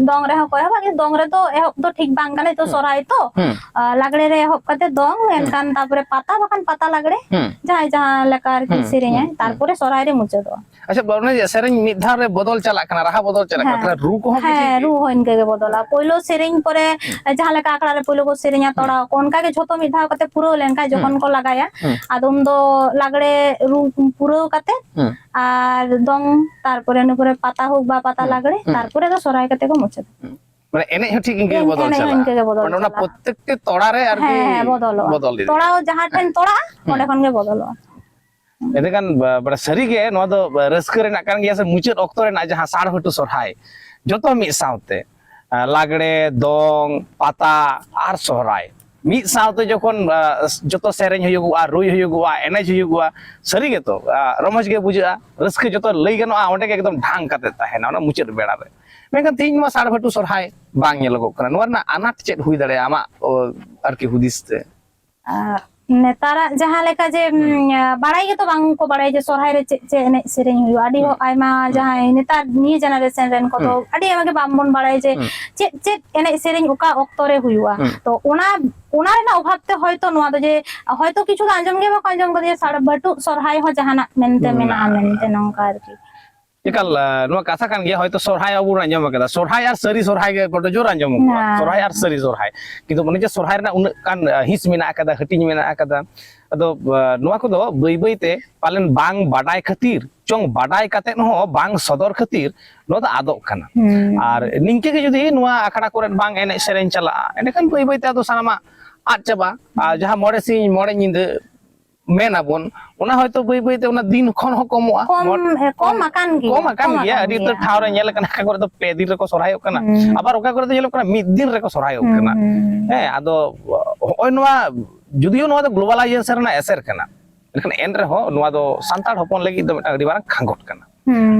ᱫᱚᱝ ᱨᱮᱦᱚᱸ ᱠᱚ ᱮᱦᱚᱵᱟ, ᱠᱤᱱᱛᱩ ᱫᱚᱝ ᱨᱮᱫᱚ ᱮᱦᱚᱵ ᱫᱚ ᱴᱷᱤᱠ ᱵᱟᱝ ᱠᱟᱱᱟ, ᱱᱤᱛᱚᱜ ᱦᱩᱸ᱾ ᱥᱚᱨᱦᱟᱭ ᱛᱚ, ᱦᱩᱸ᱾ ᱟ, ᱞᱟᱜᱽᱲᱮ ᱨᱮ ᱮᱦᱚᱵ ᱠᱟᱛᱮ ᱫᱚᱝ, ᱦᱩᱸ᱾ ᱮᱱᱠᱷᱟᱱ ᱛᱟᱯᱚᱨᱮ ᱯᱟᱛᱟ, ᱵᱟᱠᱷᱟᱱ ᱯᱟᱛᱟ ᱞᱟᱜᱽᱲᱮ, ᱦᱩᱸ᱾ ᱡᱟᱦᱟᱸᱭ ᱡᱟᱦᱟᱸ ᱞᱮᱠᱟ ᱟᱨᱠᱤ ᱦᱩᱸ, ᱥᱮᱨᱮᱧᱟᱭ, ᱦᱩᱸ, ᱦᱩᱸ᱾ ᱛᱟᱨᱯᱚᱨᱮ ᱥᱚᱨᱦᱟᱭ ᱨᱮ ᱢᱩᱪᱟᱹᱫᱚᱜᱼᱟ᱾ ᱟᱪᱪᱷᱟ, ᱚᱱᱮ ᱡᱮ ᱥᱮᱨᱮᱧ ᱢᱤᱫ ᱫᱷᱟᱣ ᱨᱮ ᱵᱚᱫᱚᱞ ᱪᱟᱞᱟᱜ ᱠᱟᱱᱟ, ᱨᱟᱦᱟ ᱵᱚᱫᱚᱞ ᱪᱟᱞᱟᱜ ᱠᱟᱱᱟ, ᱦᱮᱸ᱾ ᱛᱟᱦᱞᱮ ᱨᱩ ᱠᱚᱦᱚᱸ ᱠᱤ ᱦᱮᱸ, ᱴᱷᱤᱠ ᱨᱩ ᱜᱮ? ᱦᱚᱸ ᱤᱱᱠᱟᱹ ᱜᱮ ᱵᱚᱫᱚᱞᱟ᱾ ᱯᱳᱭᱞᱳ ᱥᱮᱨᱮᱧ ᱯᱚᱨᱮ ᱦᱩᱸ᱾ ᱡᱟᱦᱟᱸ ᱞᱮᱠᱟ ᱟᱠᱷᱲᱟ ᱨᱮ ᱯᱳᱭᱞᱳ ᱠᱚ ᱥᱮᱨᱮᱧᱟ, ᱦᱩᱸ᱾ ᱛᱚᱲᱟᱣ ᱠᱚ, ᱚᱱᱠᱟ ᱜᱮ ᱡᱷᱚᱛᱚ ᱢᱤᱫ ᱫᱷᱟᱣ ᱠᱟᱛᱮ ᱯᱩᱨᱟᱹᱣ ᱞᱮᱱᱠᱷᱟᱱ ᱦᱩᱸ᱾ ᱡᱚᱠᱷᱚᱱ ᱠᱚ ᱞᱟᱜᱟᱭᱟ, ᱦᱩᱸ᱾ ᱟᱫᱚ ᱩᱱᱫᱚ ᱞᱟᱜᱽᱲᱮ ᱨᱩ ᱯᱩᱨᱟᱹᱣ ᱠᱟᱛᱮ ᱦᱩᱸ᱾ ᱟᱨ ᱫᱚᱝ, ᱛᱟᱨᱯᱚᱨᱮ ᱤᱱᱟᱹ ᱯᱚᱨᱮ ᱯᱟᱛᱟ ᱦᱳᱠ ᱵᱟ ᱯᱟᱛᱟ ᱦᱩᱸ᱾ ᱞᱟᱜᱽᱲᱮ, ᱦᱩᱸ᱾ ᱛᱟᱨᱯᱚᱨᱮ ᱫᱚ ᱥᱚᱨᱦᱟᱭ ᱠᱟᱛᱮ ᱠᱚ ᱢᱩᱪᱟᱹᱫᱟ᱾ ᱦᱩᱸ᱾ ᱢᱟᱱᱮ ᱮᱱᱮᱡ ᱦᱚᱸ ᱴᱷᱤᱠ ᱤᱱᱠᱟᱹ ᱜᱮ ᱮᱱ-, ᱵᱚᱫᱚᱞ ᱮᱱᱮᱡ ᱦᱚᱸ ᱪᱟᱞᱟᱜᱼᱟ᱾ ᱤᱱᱠᱟᱹ ᱜᱮ ᱵᱚᱫᱚᱞ ᱢᱟᱱᱮ ᱚᱱᱟ ᱪᱟᱞᱟᱜᱼᱟ᱾ ᱯᱨᱚᱛᱛᱮᱠᱴᱤ ᱛᱚᱲᱟ ᱨᱮ ᱟᱨᱠᱤ ᱦᱮᱸ, ᱦᱮᱸ, ᱵᱚᱫᱚᱞᱚᱜᱼᱟ᱾ ᱵᱚᱫᱚᱞ ᱤᱫᱤᱜᱼᱟ᱾ ᱛᱚᱲᱟᱣ ᱡᱟᱦᱟᱸ ᱴᱷᱮᱱ ᱦᱮᱸ᱾ ᱛᱚᱲᱟᱜᱼᱟ, ᱦᱮᱸ᱾ ᱚᱸᱰᱮ ᱠᱷᱚᱱ ᱜᱮ ᱵᱚᱫᱚᱞᱚᱜᱼᱟ᱾ ᱮᱸᱰᱮᱠᱷᱟᱱ ᱵᱟ-, ᱵᱟᱲᱟ ᱥᱟᱹᱨᱤᱜᱮ ᱱᱚᱣᱟ ᱫᱚ ᱨᱟᱹᱥᱠᱟᱹ ᱨᱮᱱᱟᱜ ᱠᱟᱱ ᱜᱮᱭᱟ ᱥᱮ ᱢᱩᱪᱟᱹᱫ ᱚᱠᱛᱚ ᱨᱮᱱᱟᱜ ᱡᱟᱦᱟᱸ ᱥᱟᱲ ᱦᱚᱴᱩ ᱥᱚᱨᱦᱟᱭ, ᱡᱚᱛᱚ ᱢᱤᱫ ᱥᱟᱶᱛᱮ, ᱟ, ᱞᱟᱜᱽᱲᱮ, ᱫᱚᱝ, ᱯᱟᱛᱟ ᱟᱨ ᱥᱚᱦᱨᱟᱭ, ᱢᱤᱫ ᱥᱟᱶᱛᱮ ᱡᱚᱠᱷᱚᱱ ᱡᱚᱛᱚ ᱥᱮᱨᱮᱧ ᱦᱩᱭᱩᱜᱚᱜᱼᱟ, ᱨᱩᱭ ᱦᱩᱭᱩᱜᱚᱜᱼᱟ, ᱮᱱᱮᱡ ᱦᱩᱭᱩᱜᱚᱜᱼᱟ, ᱥᱟᱹᱨᱤ ᱜᱮᱛᱚ ᱨᱚᱢᱚᱡᱽ ᱜᱮ ᱵᱩᱡᱷᱟᱹᱜᱼᱟ, ᱨᱟᱹᱥᱠᱟᱹ ᱡᱚᱛᱚ ᱞᱟᱹᱭ ᱜᱟᱱᱚᱜᱼᱟ ᱚᱸᱰᱮ ᱜᱮ ᱮᱠᱫᱚᱢ ᱰᱷᱟᱝ ᱠᱟᱛᱮ ᱛᱟᱦᱮᱱᱟ ᱚᱱᱟ ᱢᱩᱪᱟᱹᱫ ᱵᱮᱲᱟ ᱨᱮ᱾ ᱢᱮᱱᱠᱷᱟᱱ ᱛᱮᱦᱮᱧ ᱱᱚᱣᱟ ᱥᱟᱲᱵᱷᱟᱹᱴᱩ ᱥᱚᱨᱦᱟᱭ ᱵᱟᱝ ᱧᱮᱞᱚᱜᱚᱜ ᱠᱟᱱᱟ᱾ ᱱᱚᱣᱟ ᱨᱮᱱᱟᱜ ᱟᱱᱟᱴ ᱪᱮᱫ ᱦᱩᱭ ᱫᱟᱲᱮᱭᱟᱜᱼᱟ ᱟᱢᱟᱜ ᱟᱨᱠᱤ ᱦᱩᱫᱤᱥ ᱛᱮ? ᱱᱮᱛᱟᱨᱟᱜ ᱡᱟᱦᱟᱸ ᱞᱮᱠᱟ ᱡᱮ ᱵᱟᱲᱟᱭ ᱜᱮᱛᱚ ᱵᱟᱝ ᱠᱚ ᱵᱟᱲᱟᱭᱟ ᱡᱮ ᱥᱚᱨᱦᱟᱭ ᱨᱮ ᱪᱮᱫ ᱪᱮᱫ ᱮᱱᱮᱡ ᱥᱮᱨᱮᱧ ᱦᱩᱭᱩᱜᱼᱟ᱾ ᱟᱹᱰᱤ ᱟᱭᱢᱟ ᱡᱟᱦᱟᱸᱭ ᱱᱮᱛᱟᱨ ᱱᱤᱭᱟᱹ ᱡᱮᱱᱟᱨᱮᱥᱚᱱ ᱨᱮᱱ ᱠᱚᱫᱚ ᱟᱹᱰᱤ ᱟᱭᱢᱟ ᱜᱮ ᱵᱟᱝᱵᱚᱱ ᱵᱟᱲᱟᱭᱟ ᱡᱮ ᱪᱮᱫ ᱪᱮᱫ ᱮᱱᱮᱡ ᱥᱮᱨᱮᱧ ᱚᱠᱟ ᱚᱠᱛᱚ ᱨᱮ ᱦᱩᱭᱩᱜᱼᱟ᱾ ᱛᱚ ᱚᱱᱟ ᱚᱱᱟ ᱨᱮᱱᱟᱜ ᱚᱵᱷᱟᱵ ᱛᱮ ᱦᱚᱭᱛᱚ ᱱᱚᱣᱟ ᱫᱚ ᱡᱮ ᱦᱚᱭᱛᱚ ᱠᱤᱪᱷᱩ ᱫᱚ ᱟᱸᱡᱚᱢ ᱜᱮ ᱵᱟᱠᱚ ᱟᱸᱡᱚᱢ ᱠᱟᱫᱟ ᱡᱮ ᱥᱟᱲᱵᱷᱟᱹᱴᱩ ᱥᱚᱨᱦᱟᱭ ᱦᱚᱸ ᱡᱟᱦᱟᱱᱟᱜ ᱢᱮᱱᱛᱮ ᱢᱮᱱᱟᱜᱼᱟ ᱢᱮᱱᱛᱮ ᱱᱚᱝᱠᱟ ᱟᱨᱠᱤ᱾ ᱮᱠᱟᱞ ᱱᱚᱣᱟ ᱠᱟᱛᱷᱟ ᱠᱟᱱ ᱜᱮᱭᱟ᱾ ᱦᱚᱭᱛᱚ ᱥᱚᱨᱦᱟᱭ ᱟᱵᱚ ᱵᱚᱱ ᱟᱸᱡᱚᱢ ᱟᱠᱟᱫᱟ, ᱥᱚᱨᱦᱟᱭ ᱟᱨ ᱥᱟᱹᱨᱤ ᱥᱚᱨᱦᱟᱭ ᱜᱮ ᱵᱚᱰᱚ ᱡᱳᱨ ᱟᱸᱡᱚᱢᱚᱜᱼᱟ᱾ ᱥᱚᱨᱦᱟᱭ ᱟᱨ ᱥᱟᱹᱨᱤ ᱥᱚᱨᱦᱟᱭ, ᱠᱤᱱᱛᱩ ᱚᱱᱮ ᱡᱮ ᱥᱚᱨᱦᱟᱭ ᱨᱮᱱᱟᱜ ᱩᱱᱟᱹᱜ ᱜᱟᱱ ᱦᱤᱸᱥ ᱢᱮᱱᱟᱜ ᱟᱠᱟᱫᱟ, ᱦᱟᱹᱴᱤᱧ ᱢᱮᱱᱟᱜ ᱟᱠᱟᱫᱟ᱾ ᱟᱫᱚ ᱱᱚᱣᱟ ᱠᱚᱫᱚ ᱵᱟᱹᱭ ᱵᱟᱹᱭ ᱛᱮ ᱯᱟᱞᱮᱱ ᱵᱟᱝ ᱵᱟᱰᱟᱭ ᱠᱷᱟᱹᱛᱤᱨ ᱪᱚᱝ, ᱵᱟᱰᱟᱭ ᱠᱟᱛᱮ ᱦᱚᱸ ᱵᱟᱝ ᱥᱚᱫᱚᱨ ᱠᱷᱟᱹᱛᱤᱨ ᱱᱚᱣᱟ ᱫᱚ ᱟᱫᱚᱜ ᱠᱟᱱᱟ᱾ ᱟᱨ ᱱᱤᱝᱠᱟᱹ ᱜᱮ ᱡᱩᱫᱤ ᱱᱚᱣᱟ ᱟᱠᱷᱲᱟ ᱠᱚᱨᱮ ᱵᱟᱝ ᱮᱱᱮᱡ ᱥᱮᱨᱮᱧ ᱪᱟᱞᱟᱜᱼᱟ, ᱮᱸᱰᱮᱠᱷᱟᱱ ᱵᱟᱹᱭ ᱵᱟᱹᱭ ᱛᱮ ᱟᱫᱚ ᱥᱟᱱᱟᱢᱟᱜ ᱟᱫ ᱪᱟᱵᱟᱜᱼᱟ᱾ ᱟᱨ ᱡᱟᱦᱟᱸ ᱢᱚᱬᱮ ᱥᱤᱧ ᱢᱚᱬᱮ ᱧᱤᱫᱟᱹ ᱢᱮᱱ ᱟᱵᱚᱱ, ᱚᱱᱟ ᱦᱚᱭᱛᱳ ᱵᱟᱹᱭ ᱵᱟᱹᱭ ᱛᱮ ᱚᱱᱟ ᱫᱤᱱ ᱠᱷᱚᱱ ᱦᱚᱸ ᱠᱚᱢᱚᱜᱼᱟ᱾ ᱠᱚᱢ ᱠᱚᱢ ᱟᱠᱟᱱ ᱜᱮᱭᱟ᱾ ᱠᱚᱢ ᱟᱠᱟᱱ ᱜᱮᱭᱟ᱾ ᱟᱹᱰᱤ ᱩᱛᱟᱹᱨ ᱴᱷᱟᱶ ᱨᱮ ᱧᱮᱞ ᱟᱠᱟᱱᱟ, ᱚᱠᱟ ᱠᱚᱨᱮ ᱫᱚ ᱯᱮ ᱫᱤᱱ ᱨᱮᱠᱚ ᱥᱚᱨᱦᱟᱭᱚᱜ ᱠᱟᱱᱟ, ᱟᱵᱟᱨ ᱚᱠᱟ ᱠᱚᱨᱮ ᱫᱚ ᱧᱮᱞᱚᱜ ᱠᱟᱱᱟ ᱢᱤᱫ ᱫᱤᱱ ᱨᱮᱠᱚ ᱥᱚᱨᱦᱟᱭᱚᱜ ᱠᱟᱱᱟ᱾ ᱦᱮᱸ, ᱟᱫᱚ ᱦᱚᱸᱜᱼᱚᱭ ᱱᱚᱣᱟ, ᱡᱩᱫᱤᱭᱳ ᱱᱚᱣᱟ ᱫᱚ ᱜᱞᱳᱵᱟᱞᱟᱭᱡᱮᱥᱚᱱ ᱨᱮᱱᱟᱜ ᱮᱥᱮᱨ ᱠᱟᱱᱟ, ᱢᱮᱱᱠᱷᱟᱱ ᱮᱱ ᱨᱮᱦᱚᱸ ᱱᱚᱣᱟ ᱫᱚ ᱥᱟᱱᱛᱟᱲ ᱦᱚᱯᱚᱱ ᱞᱟᱹᱜᱤᱫ ᱫᱚ ᱢᱤᱫᱴᱟᱝ ᱟᱹᱰᱤ ᱢᱟᱨᱟᱝ ᱠᱷᱟᱸᱜᱚᱴ ᱠᱟᱱᱟ᱾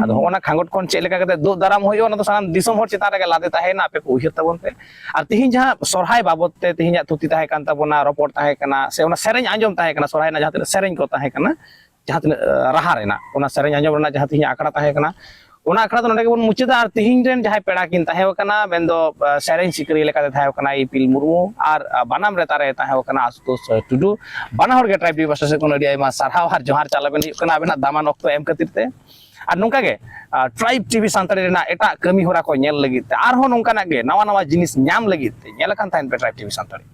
ᱟᱫᱚ ᱦᱚᱸᱜᱼᱚ ᱱᱟ ᱠᱷᱟᱸᱜᱚᱴ ᱠᱷᱚᱱ ᱪᱮᱫ ᱞᱮᱠᱟ ᱠᱟᱛᱮ ᱫᱩᱜ ᱫᱟᱨᱟᱢ ᱦᱩᱭᱩᱜᱼᱟ, ᱚᱱᱟ ᱫᱚ ᱥᱟᱱᱟᱢ ᱫᱤᱥᱚᱢ ᱦᱚᱲ ᱪᱮᱛᱟᱱ ᱨᱮᱜᱮ ᱞᱟᱫᱮ ᱛᱟᱦᱮᱸᱭᱮᱱᱟ᱾ ᱟᱯᱮ ᱠᱚ ᱩᱭᱦᱟᱹᱨ ᱛᱟᱵᱚᱱ ᱯᱮ᱾ ᱟᱨ ᱛᱤᱦᱤᱧ ᱡᱟᱦᱟᱸ ᱥᱚᱨᱦᱟᱭ ᱵᱟᱵᱚᱫ ᱛᱮ ᱛᱤᱦᱤᱧᱟᱜ ᱛᱷᱩᱛᱤ ᱛᱟᱦᱮᱸ ᱠᱟᱱ ᱛᱟᱵᱚᱱᱟ, ᱨᱚᱯᱚᱲ ᱛᱟᱦᱮᱸ ᱠᱟᱱᱟ, ᱥᱮ ᱚᱱᱟ ᱥᱮᱨᱮᱧ ᱟᱸᱡᱚᱢ ᱛᱟᱦᱮᱸ ᱠᱟᱱᱟ, ᱥᱚᱨᱦᱟᱭ ᱨᱮᱱᱟᱜ ᱡᱟᱦᱟᱸ ᱛᱤᱱᱟᱹᱜ ᱥᱮᱨᱮᱧ ᱠᱚ ᱛᱟᱦᱮᱸ ᱠᱟᱱᱟ, ᱡᱟᱦᱟᱸ ᱛᱤᱱᱟᱹᱜ ᱨᱟᱦᱟ ᱨᱮᱱᱟᱜ, ᱚᱱᱟ ᱥᱮᱨᱮᱧ ᱟᱸᱡᱚᱢ ᱨᱮᱱᱟᱜ ᱡᱟᱦᱟᱸ ᱛᱤᱦᱤᱧᱟᱜ ᱟᱠᱷᱲᱟ ᱛᱟᱦᱮᱸ ᱠᱟᱱᱟ, ᱚᱱᱟ ᱟᱠᱷᱲᱟ ᱫᱚ ᱱᱚᱰᱮ ᱜᱮᱵᱚᱱ ᱢᱩᱪᱟᱹᱫᱟ᱾ ᱟᱨ ᱛᱤᱦᱤᱧ ᱨᱮᱱ ᱡᱟᱦᱟᱸᱭ ᱯᱮᱲᱟ ᱠᱤᱱ ᱛᱟᱦᱮᱸ ᱠᱟᱱᱟ, ᱢᱮᱱᱫᱚ ᱥᱮᱨᱮᱧ ᱥᱤᱠᱟᱹᱨᱤᱭᱟᱹ ᱞᱮᱠᱟᱛᱮ ᱛᱟᱦᱮᱸ ᱠᱟᱱᱟ ᱤᱯᱤᱞ ᱢᱩᱨᱢᱩ, ᱟᱨ ᱵᱟᱱᱟᱢ ᱨᱮᱛᱟ ᱨᱮ ᱛᱟᱦᱮᱸ ᱠᱟᱱᱟ ᱟᱥᱩᱛᱳᱥ ᱴᱩᱰᱩ᱾ ᱵᱟᱱᱟ ᱦᱚᱲ ᱜᱮ ᱴᱨᱟᱭᱤᱵᱽ ᱴᱤᱵᱷᱤ ᱯᱟᱥᱴᱟ ᱥᱮᱫ ᱠᱷᱚᱱ ᱟᱹᱰᱤ ᱟᱭᱢᱟ ᱥᱟᱨᱦᱟᱣ ᱟᱨ ᱡᱚᱦᱟᱨ ᱪᱟᱞ ᱟᱵᱮᱱ ᱦᱩᱭᱩᱜ ᱠᱟᱱᱟ ᱟᱵᱮᱱᱟᱜ ᱫᱟᱢᱟᱱ ᱚᱠᱛᱚ ᱮᱢ ᱠᱷᱟᱹᱛᱤᱨ ᱛᱮ᱾ ᱟᱨ ᱱᱚᱝᱠᱟ ᱜᱮ ᱴᱨᱟᱭᱤᱵᱽ ᱴᱤᱵᱷᱤ ᱥᱟᱱᱛᱟᱲᱤ ᱨᱮᱱᱟᱜ ᱮᱴᱟᱜ ᱠᱟᱹᱢᱤ ᱦᱚᱨᱟ ᱠᱚ ᱧᱮᱞ ᱞᱟᱹᱜᱤᱫ ᱛᱮ, ᱟᱨᱦᱚᱸ ᱱᱚᱝᱠᱟᱱᱟᱜ ᱜᱮ ᱱᱟᱣᱟ ᱱᱟᱣᱟ ᱡᱤᱱᱤᱥ ᱧᱟᱢ ᱞᱟᱹᱜᱤᱫ ᱛᱮ ᱧᱮᱞ ᱟᱠᱟᱱ ᱛᱟᱦᱮᱱ ᱯᱮ ᱴᱨᱟᱭᱤᱵᱽ ᱴᱤᱵᱷᱤ ᱥᱟᱱᱛᱟᱲᱤ᱾